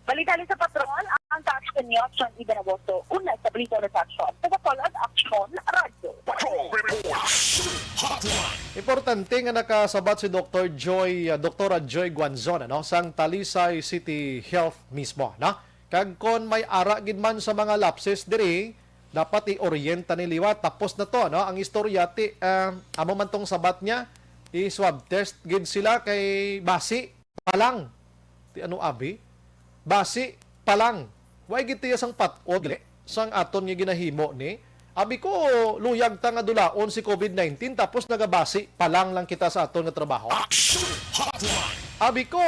Balita ni sa Patron, ang Action News, John Eden Aboso, una sa Balita ni sa Action. Sa Bacolod, Action Radio. Patrol Report. Action Hotline. Importante nga nakasabat si Doktor Joy, ah, Doktora Joy Guanzon, ano, sang Talisay City Health mismo, no? Kag kon may ara gid man sa mga lapses diri, dapat i-orienta ni liwat. Tapos na to, no? Ang istorya ti, ah, amo man tong sabat niya, i-swab test gid sila kay basi pa lang. Ti ano, abi? Basi pa lang. Way gid tiya sang pat-od, dili, sang aton nga ginahimo ni. Abi ko, luyag ta nga dulaon si covid nineteen, tapos nagabasi pa lang lang kita sa aton nga trabaho. Action Hotline. Abi ko,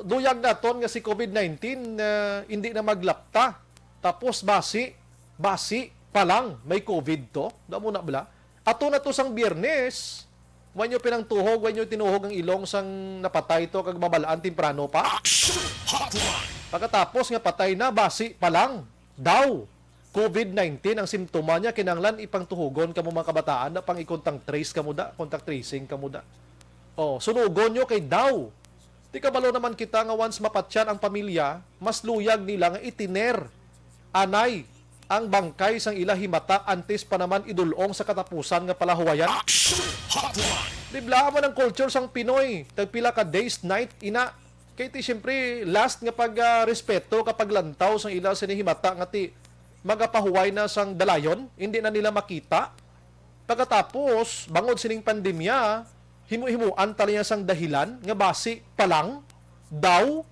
luyag naton nga si covid nineteen, ah, hindi na maglapta. Tapos basi, basi pa lang may covid to. Damo na bala. Ato na to sang Biyernes. Wa nyo pinangtuhog, wa nyo tinuhog ang ilong sang napatay to kag mabalaan temprano pa. Action Hotline. Pagkatapos nga patay na, basi pa lang daw covid nineteen ang simptoma niya, kinahanglan ipangtuhogon kamo mga kabataan, na pang i-contact trace kamo da, contact tracing kamo da. Oh, sunugon nyo kay daw. Di kabalo naman kita nga once mapatyan ang pamilya, mas luyag nila nga itiner anay ang bangkay sang ila himata antes pa naman idul-ong sa katapusan nga palahuwayan. Action Hotline! Dibla man ang culture sang Pinoy, tagpila ka days, night, ina. Kay ti, siyempre, last nga pag, ah, respeto ka paglantaw sang ila sini himata nga ti magapahuway na sang dalayon, hindi na nila makita. Pagkatapos, bangod sining pandemya, himo-himuan ta niya sang dahilan nga basi pa lang daw.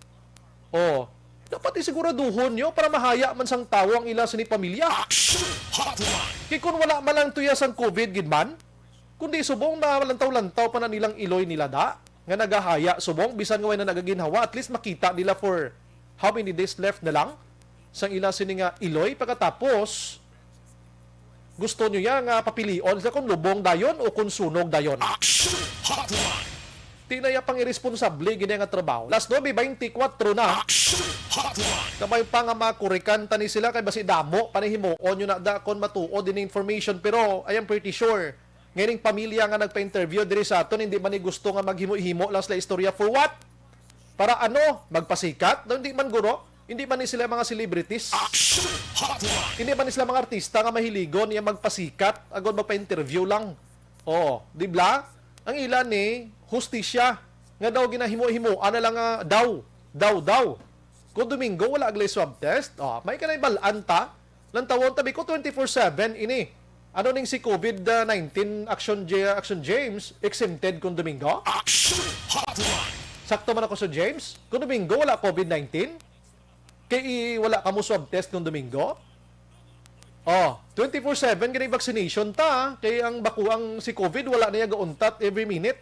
Oh, dapat isiguraduhon nyo para mahaya man sang tawo ang ila sini pamilya. Action Hotline. Kay kung wala man lang tuya sang covid gid man, kundi subong malantaw-lantaw pa na nilang iloy nila da, nga nagahaya subong, bisan nga way na nagaginhawa, at least makita nila for how many days left na lang. sang ila sini nga iloy, pagkatapos gusto niya nga papilion sila kung lubong dayon o kung sunog dayon. Action Hotline! Di na iya pang iresponsable gid nga trabaho. Las nuebe beintikwatro na. Action Hotline! Kabay pa nga makurikan ta ni sila kay basi damo pa ni himuon yun na da kon matuod din information, pero I am pretty sure nga ining pamilya nga nagpa-interview diri sa aton, hindi man ni gusto nga maghimo-himo lang sila istorya. For what? Para ano? Magpasikat? No, hindi man, guro. Hindi man ni sila mga celebrities. Action Hotline! Hindi man ni sila mga artista nga mahiligon niya magpasikat agod magpa-interview lang. Oo, di ba? Ang ila ni hustisya nga daw ginahimo-himo, ana lang nga daw, daw, daw. Kung Domingo, wala gali swab test. Oh, may kanay balaan ta. Lantawon tabi ko twenty-four seven ini. Ano ning si covid nineteen Action J-, Action James exempted kung Domingo? Action Hotline! Sakto man ako sa James. Kung Domingo, wala covid nineteen? Kay i-, wala kamo swab test kung Domingo? Oh, twenty-four seven gani vaccination ta. Kay ang baku-, ang si covid, wala na iya gauntat every minute,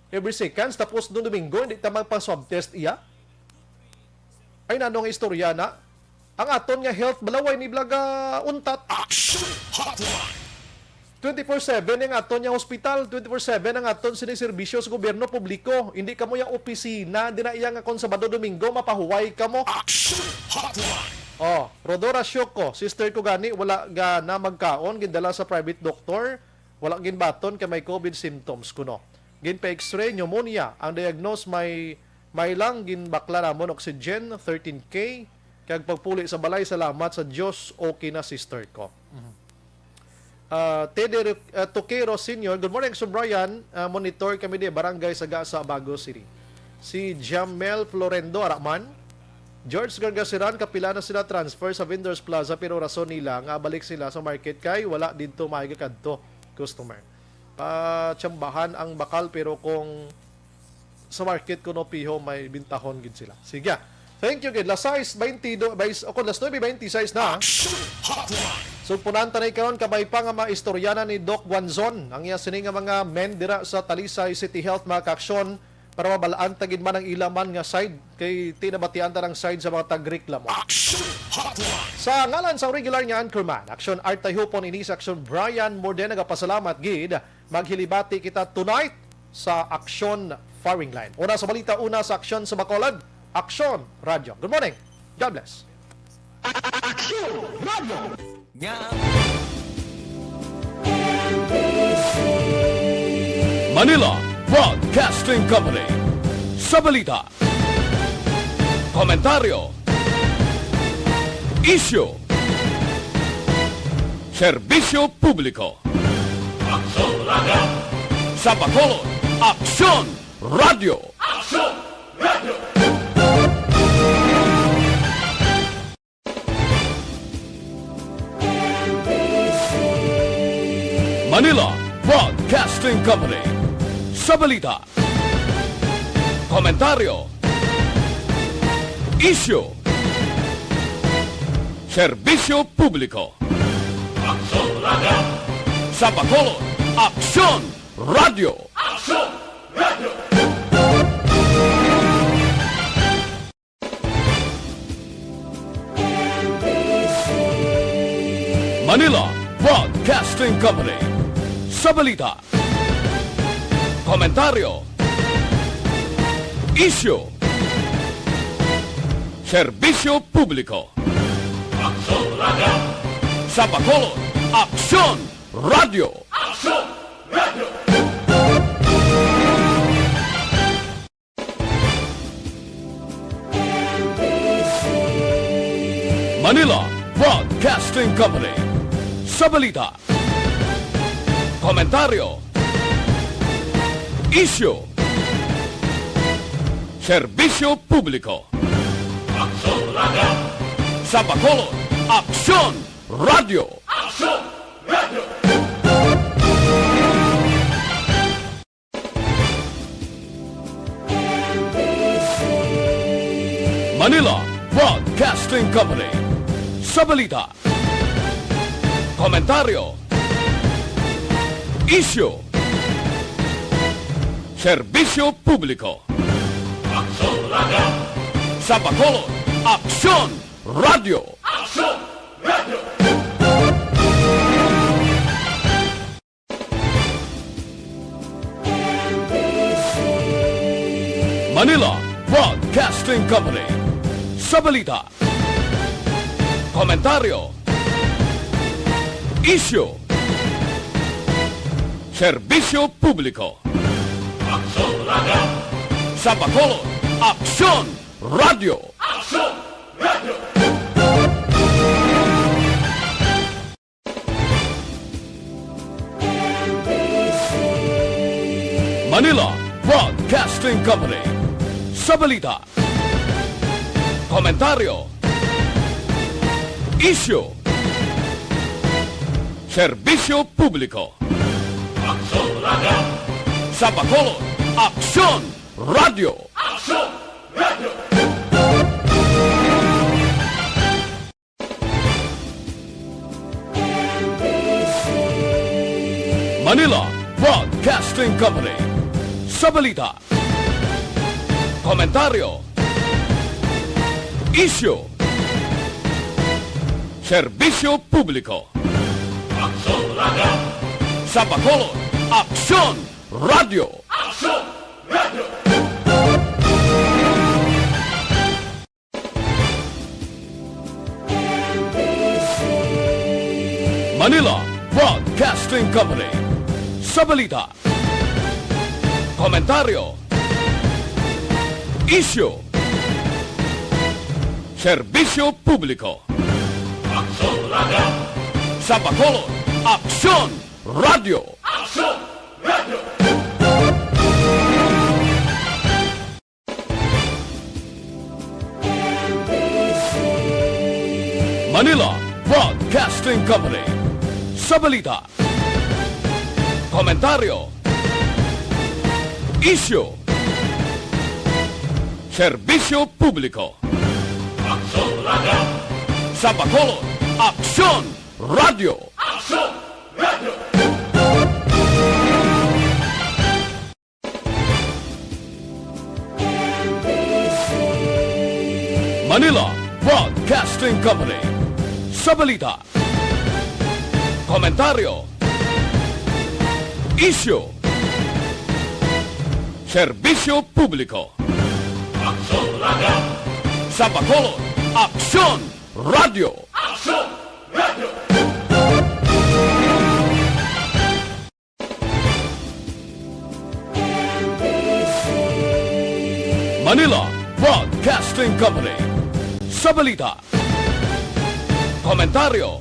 every seconds. Tapos nung Domingo, hindi ta magpa-swab test iya. Ay, nano nga istorya na? Ang aton nga health, balaway ni blaga untat. Action Hotline! Twenty-four seven ang aton nga hospital, twenty-four seven ang aton sini serbisyo sa gobyerno publiko. Hindi kamo yang opisina, di na iya nga kon Sabado, Domingo, mapahuway kamo. Action Hotline! Oh, Rodora Shoko, sister ko gani, wala gana magkaon, gindala sa private doctor, wala ginbaton kay may covid symptoms kuno. Ginpa-X-ray, pneumonia, ang diagnose may, may lang, ginbakla namon oxygen, thirteen K, kag pagpuli sa balay, salamat sa Dios, okay na, sister ko. Mhm. Ah, Tede Ru-, ah, Toquero Senior, good morning, Sir Brian. Ah, monitor kami di Barangay Sagasa, Bago City. Si Jamel Florendo, ara man. George Gargasiran, kapila na sila transfer sa Vendors Plaza, pero rason nila nga balik sila sa market kay wala didto maay kadto customer. Patsambahan ang bakal, pero kung sa market kuno piho may bintahon gid sila. Sige. Thank you gid. Las sais beintidos, bais-, o kung las nuebe beintiseis na. Action Hotline! So, punan tanay karon, kabay pa nga maistoryanan ni Doc Guanzon ang iya sini nga mga men dira sa Talisay City Health, mga kaaksyon, para mabalaan ta gid man ang ila man nga side, kay tinabatian ta ang side sa mga tagreklamo. Action Hotline! Sa ngalan sa regular nga anchorman, Action Art Tayhupon, ini sa Action Brian Morden, nagapasalamat gid. Maghilibati kita tonight sa Aksyon Firing Line. Una sa balita, una sa aksyon sa Bacolod, Aksyon Radyo. Good morning. God bless. Aksyon Radyo. Manila Broadcasting Company. Sa balita, komentaryo, isyu, serbisyo publiko. Aksyon Radyo. Sa Bacolod, Aksyon Radyo. Aksyon Radyo. Manila Broadcasting Company. Sa balita, komentaryo, isyu, serbisyo publiko. Aksyon Radyo. Sa Bacolod, Aksyon Radyo. Aksyon Radyo. Manila Broadcasting Company. Sa balita, komentaryo, isyu, serbisyo publiko. Aksyon Radyo. Sa Bacolod, Aksyon Radyo. Aksyon Radyo. Manila Broadcasting Company. Sa balita, komentaryo, isyu, serbisyo publiko. Aksyon Radyo. Sa Bacolod, Aksyon Radyo. Aksyon Radyo. Manila Broadcasting Company. Sa balita, komentaryo, isyu, serbisyo publiko. Aksyon Radyo. Sa Bacolod, Aksyon Radyo. Aksyon Aksyon! Radyo! Manila Broadcasting Company. Sa balita, komentaryo, isyu, serbisyo publiko. Aksyon Radyo! Sa Bacolod, Aksyon Radyo! Aksyon Radyo! Manila Broadcasting Company. Sa balita, komentaryo, isyu, serbisyo publiko. Aksyon Radyo! Sa Bacolod, Aksyon Radyo! Aksyon Radyo! Manila Broadcasting Company. Sa balita, komentaryo, isyu, serbisyo publiko. Aksyon Radyo! Sa Bacolod, Aksyon Radyo! Aksyon Radyo! Manila Broadcasting Company. Sa balita, komentaryo, isyu, serbisyo publiko. Aksyon Radyo! Sa Bacolod, Aksyon Radyo! Aksyon Radyo! Manila Broadcasting Company. Sa balita, komentaryo, isyu, serbisyo publiko. Aksyon Radyo! Sa Bacolod, Aksyon Radyo! Aksyon Radyo! Manila Broadcasting Company. Sa balita, komentaryo, isyu, serbisyo publiko. Aksyon Radyo! Sa Bacolod, Aksyon Radyo! Aksyon Radyo! Manila Broadcasting Company. Sa balita, komentaryo,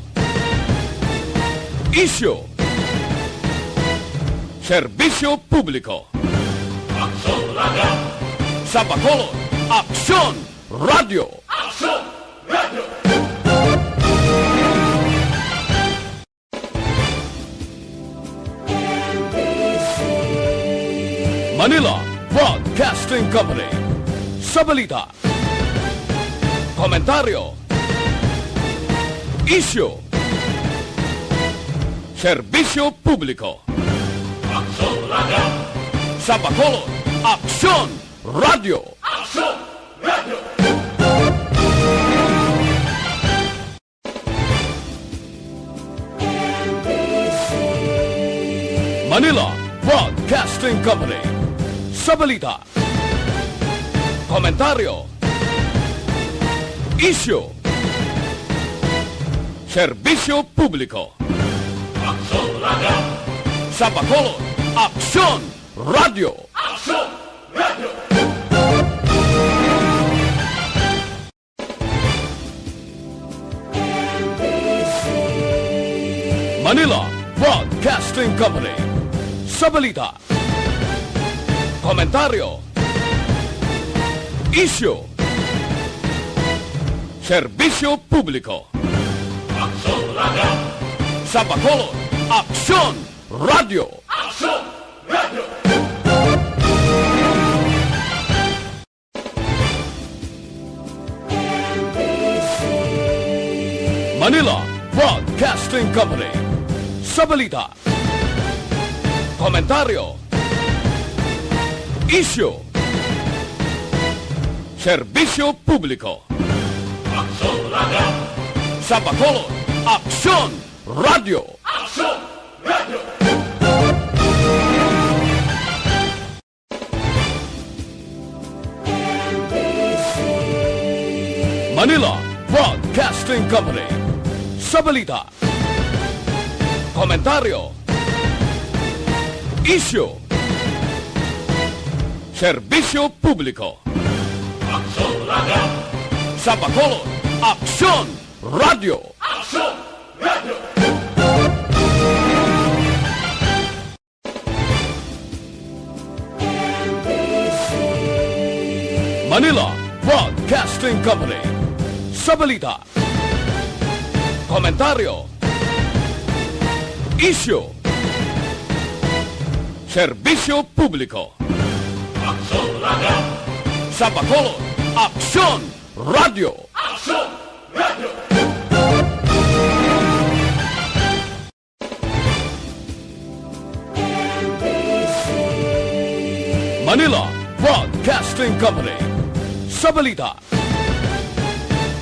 isyu, serbisyo publiko. Aksyon Radyo! Sa Bacolod, Aksyon Radyo! Aksyon Radyo! Manila Broadcasting Company. Sa balita, komentaryo, isyu, serbisyo publiko. Aksyon Radyo! Sa Bacolod, Aksyon Radyo! Aksyon Radyo! Manila Broadcasting Company. Sa balita, komentaryo, isyu, serbisyo publiko. Aksyon Radyo! Sa Bacolod, Aksyon Radyo! Aksyon Radyo! Manila Broadcasting Company. Sa balita, komentaryo, isyu, serbisyo publiko. Aksyon Radyo! Sa Bacolod, Aksyon Radyo! Aksyon Radyo! Manila Broadcasting Company. Sa balita, komentaryo, isyu, serbisyo publiko. Aksyon Radyo! Sa Bacolod, Aksyon Radio. Aksyon Radio. Manila Broadcasting Company. Sa balita, komentaryo, isyu, serbisyo publiko. Aksyon Radio. Sa Bacolod, Aksyon Radio. Aksyon Radio. Manila Broadcasting Company. Sa balita, komentaryo, isyu, serbisyo publiko. Aksyon Radio. Sa Bacolod, Aksyon Radio. Aksyon Radio. Manila Broadcasting Company. Sa balita,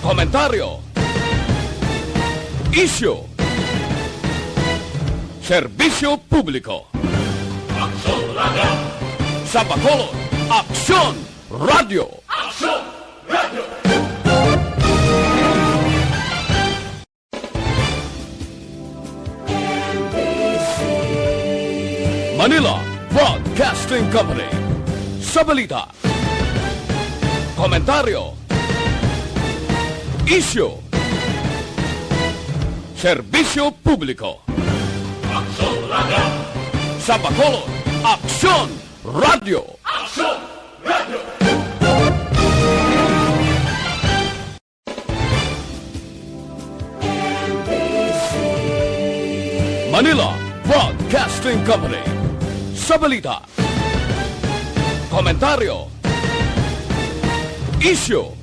komentaryo, isyu, serbisyo publiko. Aksyon Radio. Sa Bacolod, Aksyon Radio. Aksyon Radio. Manila Broadcasting Company. Sa balita, komentaryo, isyu, serbisyo publiko. Aksyon Radio. Sa Bacolod, Aksyon Radio. Aksyon Radio. Manila Broadcasting Company. Sa balita, komentaryo, isyu,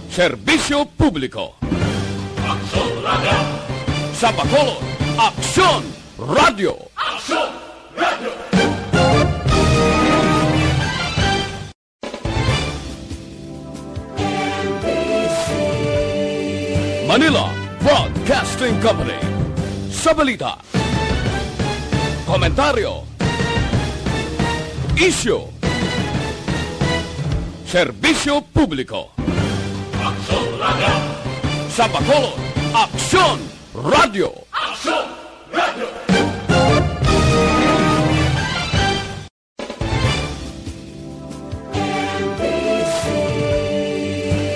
serbisyo publiko. Aksyon Radio. Sa Bacolod, Aksyon Radio. Aksyon Radio. Manila Broadcasting Company. Sa balita, komentaryo, isyu, serbisyo publiko. Aksyon Radio. Sa Bacolod, Aksyon Radio. Aksyon Radio.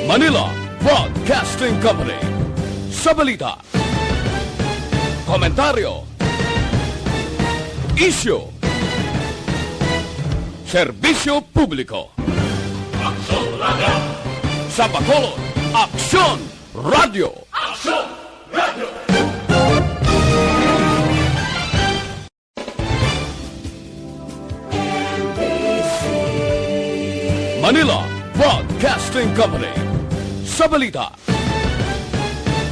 Manila Broadcasting Company. Sa balita, komentaryo, isyu, serbisyo publiko. Aksyon Radio. Sa Bacolod, Aksyon Radio. Aksyon Radio. Manila Broadcasting Company. Sa balita,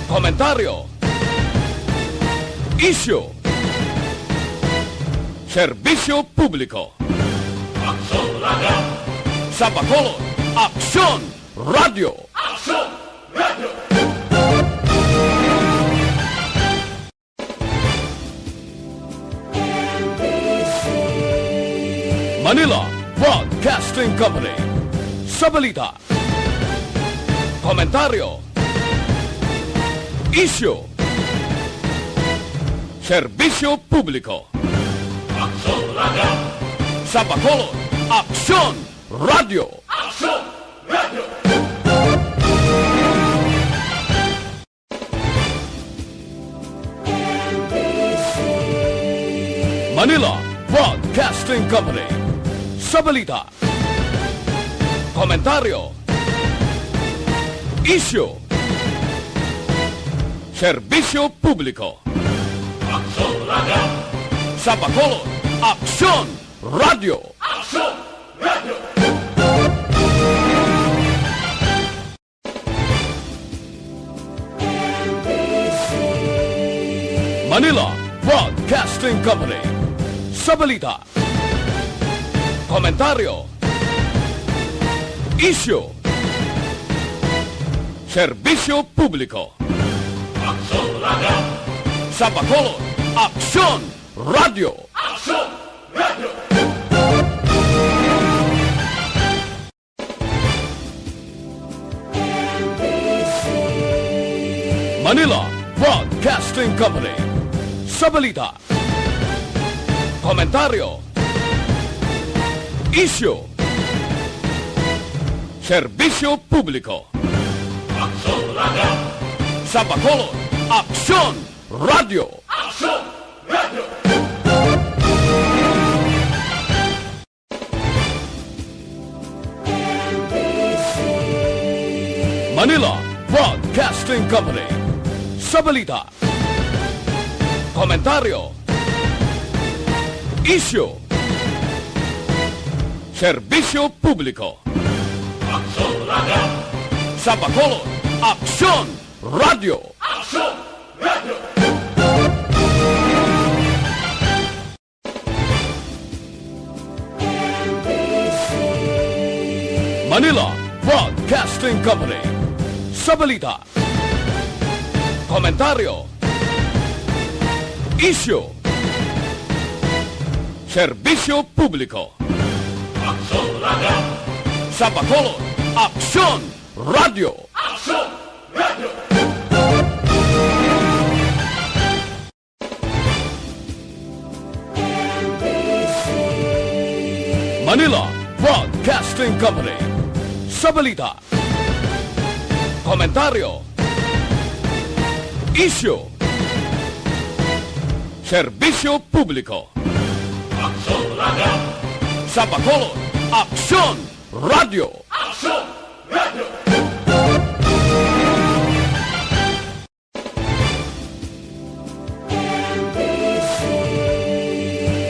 komentaryo, isyu, serbisyo publiko. Aksyon Radio. Sa Bacolod, Aksyon Radio. Aksyon Radio. Manila Broadcasting Company. Sa balita, komentaryo, isyu, serbisyo publiko. Aksyon Radio. Sa Bacolod, Aksyon Radio. Aksyon Radio. Manila Broadcasting Company. Sa balita, komentaryo, isyu, serbisyo publiko. Aksyon Radio. Sa Bacolod, Aksyon Radio. Aksyon Radio. Manila Broadcasting Company. Sa balita, komentaryo, isyu, Serbisyo Publiko. Aksyon Radio. Sa Bacolod, Aksyon Radio. Aksyon Radio. Manila Broadcasting Company. Sa balita, komentaryo, isyu, serbisyo publiko. Aksyon Radio. Sa Bacolod, Aksyon Radio. Aksyon Radio. Manila Broadcasting Company. Sa balita, komentaryo, isyu, serbisyo publiko. Aksyon Radio. Sa Bacolod, Aksyon Radio. Aksyon Radio. Manila Broadcasting Company. Sa balita, komentaryo, isyu, serbisyo publiko. Aksyon Radio. Sa Bacolod, Aksyon Radio. Aksyon Radio. Manila Broadcasting Company. Sa balita, komentaryo, isyu, serbisyo publiko. Aksyon Radio. Sa Bacolod, Aksyon Radio. Aksyon Radio.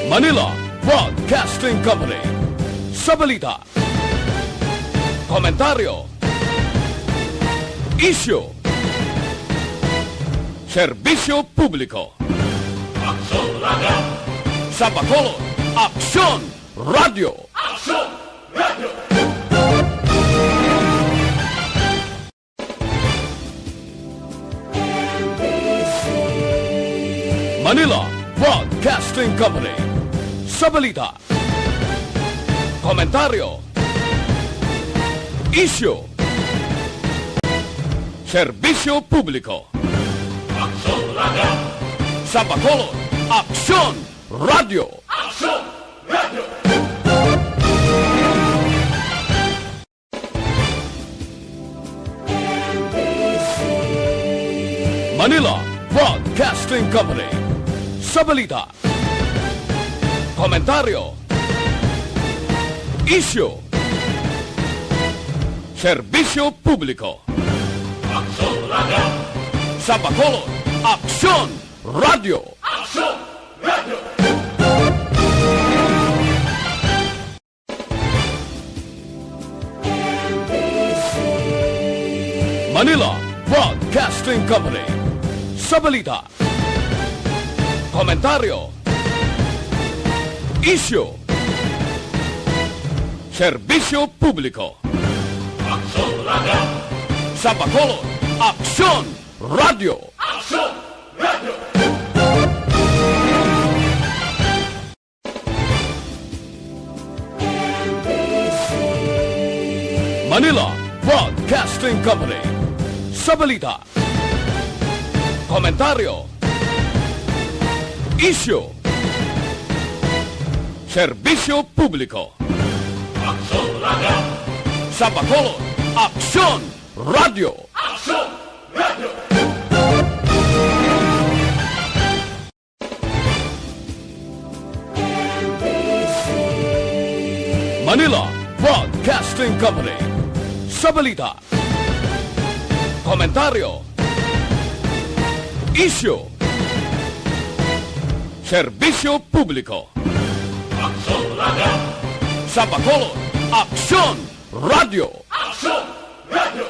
Manila Broadcasting Company. Sa balita, komentaryo, isyu, serbisyo publiko. Aksyon Radio. Sa Bacolod, Aksyon Radio. Aksyon Radio. Manila Broadcasting Company. Sa balita, komentaryo, isyu, serbisyo publiko. Aksyon Radio. Sa Bacolod, Aksyon Radio. Aksyon Radio. Manila Broadcasting Company. Sa balita, komentaryo, isyu, serbisyo publiko. Aksyon Radio. Sa Bacolod, Aksyon Radio. Aksyon Radio. Manila Broadcasting Company. Sa balita, komentaryo, isyu, serbisyo publiko. Aksyon Radio. Sa Bacolod, Aksyon Radio. Aksyon Radio. Manila Broadcasting Company. Sa balita, komentaryo, isyu, serbisyo publiko. Aksyon Radio. Sa Bacolod, Aksyon Radio. Aksyon Radio. Manila Broadcasting Company. Sa balita, komentaryo, isyu, serbisyo publiko. Aksyon Radio. Sa Bacolod, Aksyon Radio. Aksyon Radio.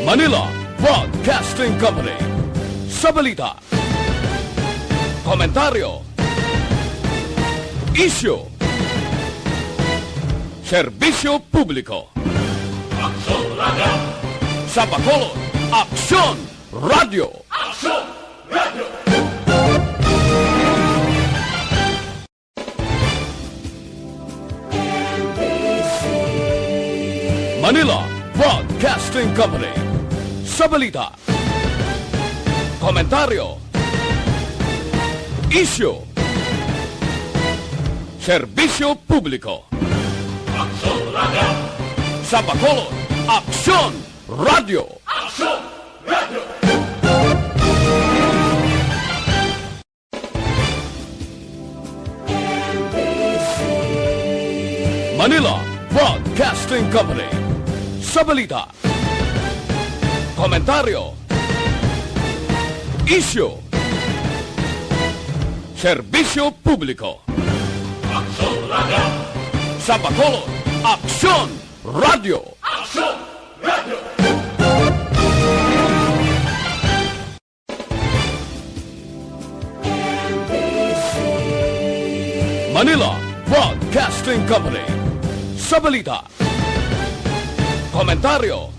Manila Broadcasting Company. Sa balita, komentaryo, Isyu. Serbisyo publiko. Aksyon Radio. Sa Bacolod, Aksyon Radio. Aksyon Radio. Manila Broadcasting Company. Sa balita, komentaryo, isyu, serbisyo publiko. Aksyon Radio. Sa Bacolod, Aksyon Radio. Aksyon Radio. Manila Broadcasting Company. Sa balita, komentaryo, isyu, serbisyo publiko. Aksyon Radio. Sa Bacolod, Aksyon Radio. Aksyon Radio. Manila Broadcasting Company. Sa balita, komentaryo,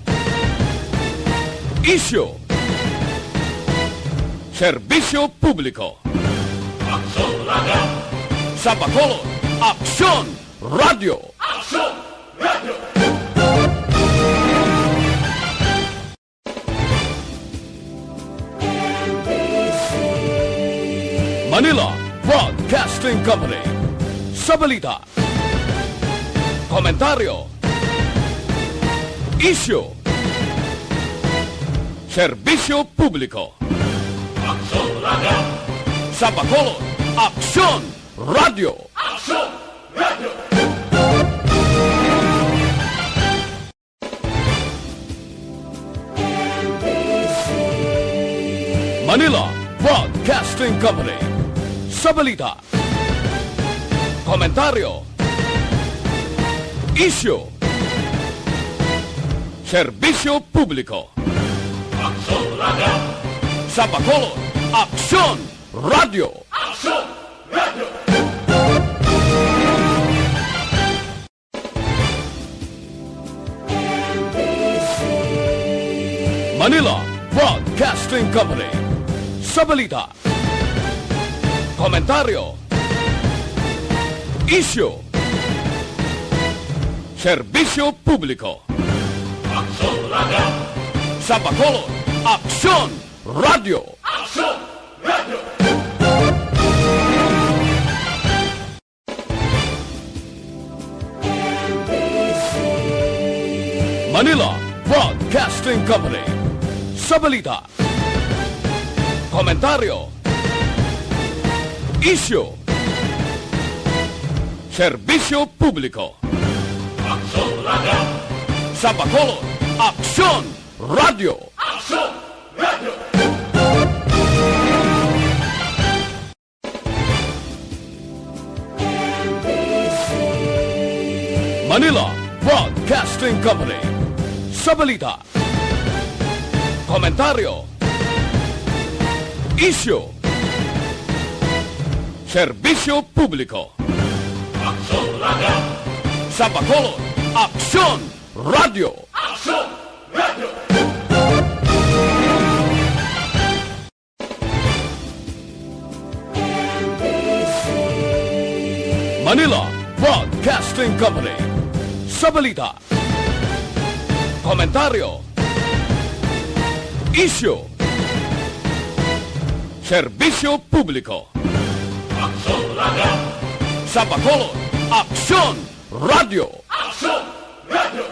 isyu, serbisyo publiko. Aksyon Radio. Sa Bacolod, Aksyon Radio. Aksyon Radio. Manila Broadcasting Company. Sa balita, komentaryo, isyu, serbisyo publiko. Aksyon Radio. Sa Bacolod, Aksyon Radio. Aksyon Radio. Manila Broadcasting Company. Sa balita, komentaryo, isyu, serbisyo publiko. Aksyon Radio. Sa Bacolod, Aksyon Radio. Aksyon Radio. Manila Broadcasting Company. Sa balita, komentaryo, isyu, serbisyo publiko. Aksyon Radio. Sa Bacolod, Aksyon Radio. Aksyon Radio. Manila Broadcasting Company. Sa balita, komentaryo, isyu, serbisyo publiko. Aksyon Radio. Sa Bacolod, Aksyon Radio. Aksyon Radio. Manila Broadcasting Company. Sa balita, komentaryo, isyu, serbisyo publiko. Aksyon Radio. Sa Bacolod, Aksyon Radio. Aksyon Radio. Manila Broadcasting Company. Sa balita, komentaryo, isyu, serbisyo publiko. Aksyon Radio. Sa Bacolod, Aksyon Radio. Aksyon Radio.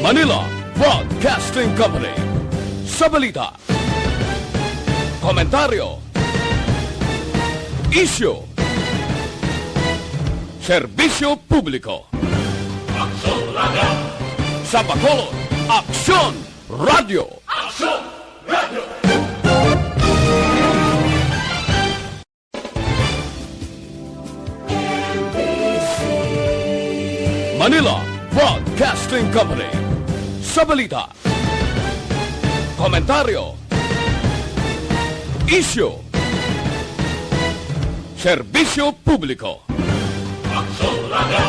Manila Broadcasting Company. Sa balita, komentaryo, isyu, serbisyo publiko. Aksyon Radio. Sa Bacolod, Aksyon Radio. Aksyon Radio. Manila Broadcasting Company. Sa balita, Komentaryo. Isyu. Serbisyo publiko. Aksyon Radio.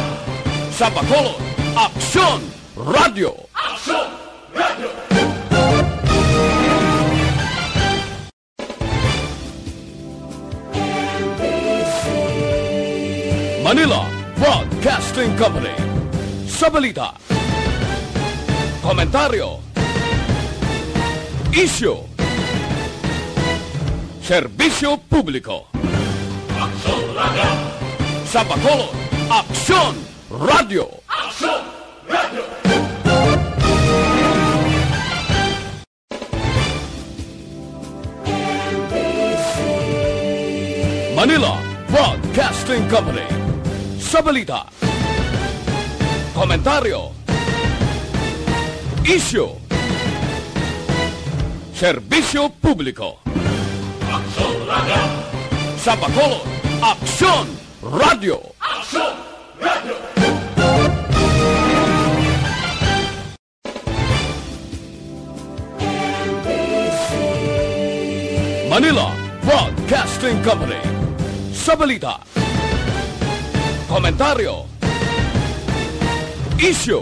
Sa Bacolod, Aksyon Radio. Aksyon Radio. Manila Broadcasting Company. Sa balita, komentaryo, isyu, serbisyo publiko. Aksyon Radio. Sa Bacolod, Aksyon Radio. Aksyon Radio. Manila Broadcasting Company. Sa balita, komentaryo, isyu, serbisyo publiko. Aksyon Radio. Sa Bacolod, Aksyon Radio. Aksyon Radio. Manila Broadcasting Company. Sa balita, komentaryo, isyu,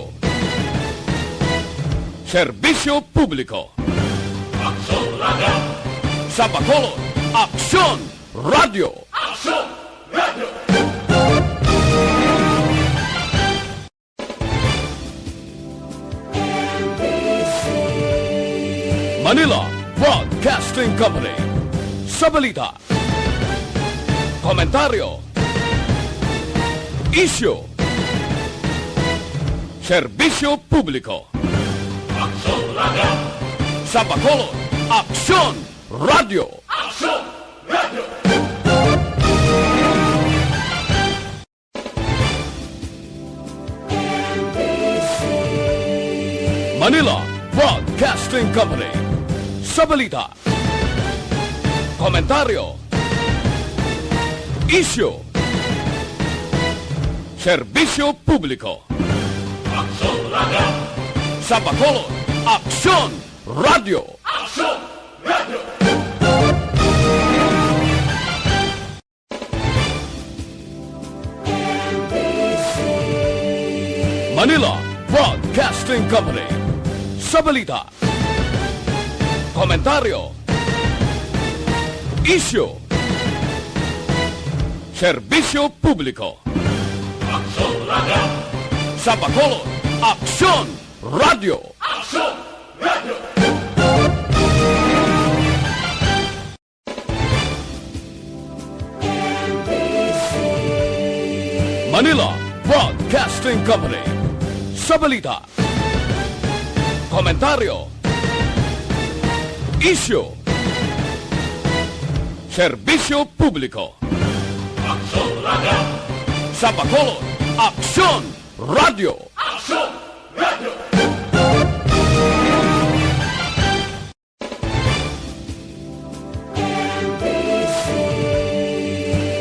serbisyo publiko. Aksyon Radio. Sa Bacolod, Aksyon Radio. Aksyon Radio. Manila Broadcasting Company. Sa balita, komentaryo, isyu, serbisyo publiko. Aksyon Radio. Sa Bacolod, Aksyon Radio. Aksyon Radio. Manila Broadcasting Company. Sa balita, komentaryo, isyu, serbisyo publiko. Aksyon Radio. Sa Bacolod, Aksyon Radio. Aksyon Radio. Manila Broadcasting Company. Sa balita, komentaryo, isyu, serbisyo publiko. Aksyon Radio. Sa Bacolod, Aksyon Radio. Aksyon Radio. Manila Broadcasting Company. Sa balita, komentaryo, isyu, serbisyo publiko. Aksyon Radio. Sa Bacolod, Aksyon Radio. Aksyon Radio.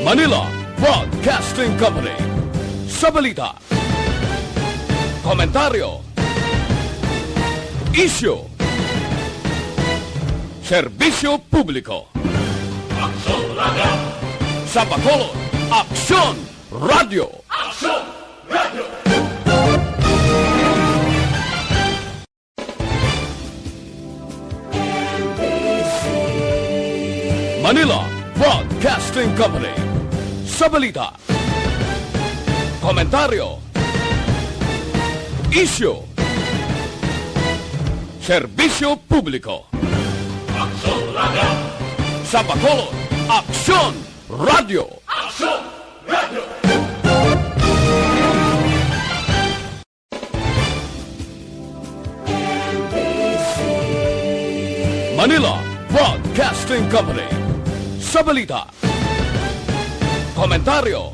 Manila Broadcasting Company. Sa balita, komentaryo, isyu, serbisyo publiko. Aksyon Radio. Sa Bacolod, Aksyon Radio. Aksyon Radio. Manila Broadcasting Company. Sa balita, komentaryo, isyu, serbisyo publiko. Aksyon Radio. Sa Bacolod, Aksyon Radio. Aksyon Radio. Manila Broadcasting Company. Sa balita, komentaryo,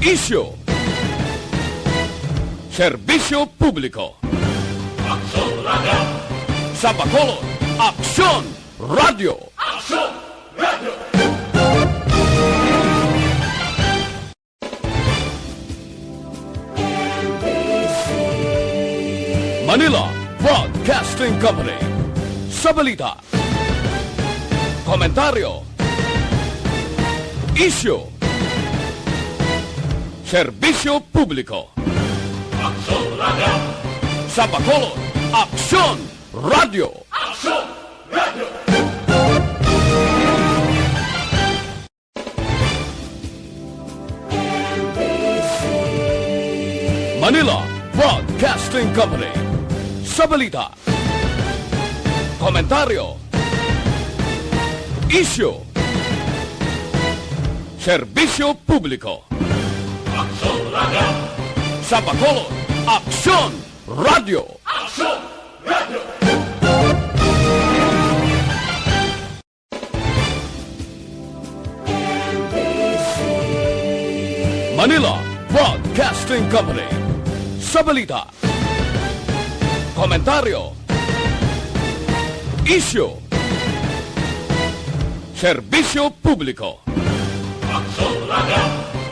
isyu, serbisyo publiko. Aksyon Radio. Sa Bacolod, Aksyon Radio. Aksyon Radio. Manila Broadcasting Company. Sa balita, komentaryo, isyu, serbisyo publiko. Aksyon Radio. Sa Bacolod, Aksyon Radio. Aksyon Radio. Manila Broadcasting Company. Sa balita, komentaryo, isyu, serbisyo publiko. Aksyon Radio. Sa Bacolod, Aksyon Radio. Aksyon Radio. Manila Broadcasting Company. Sa balita, komentaryo, isyu, serbisyo publiko.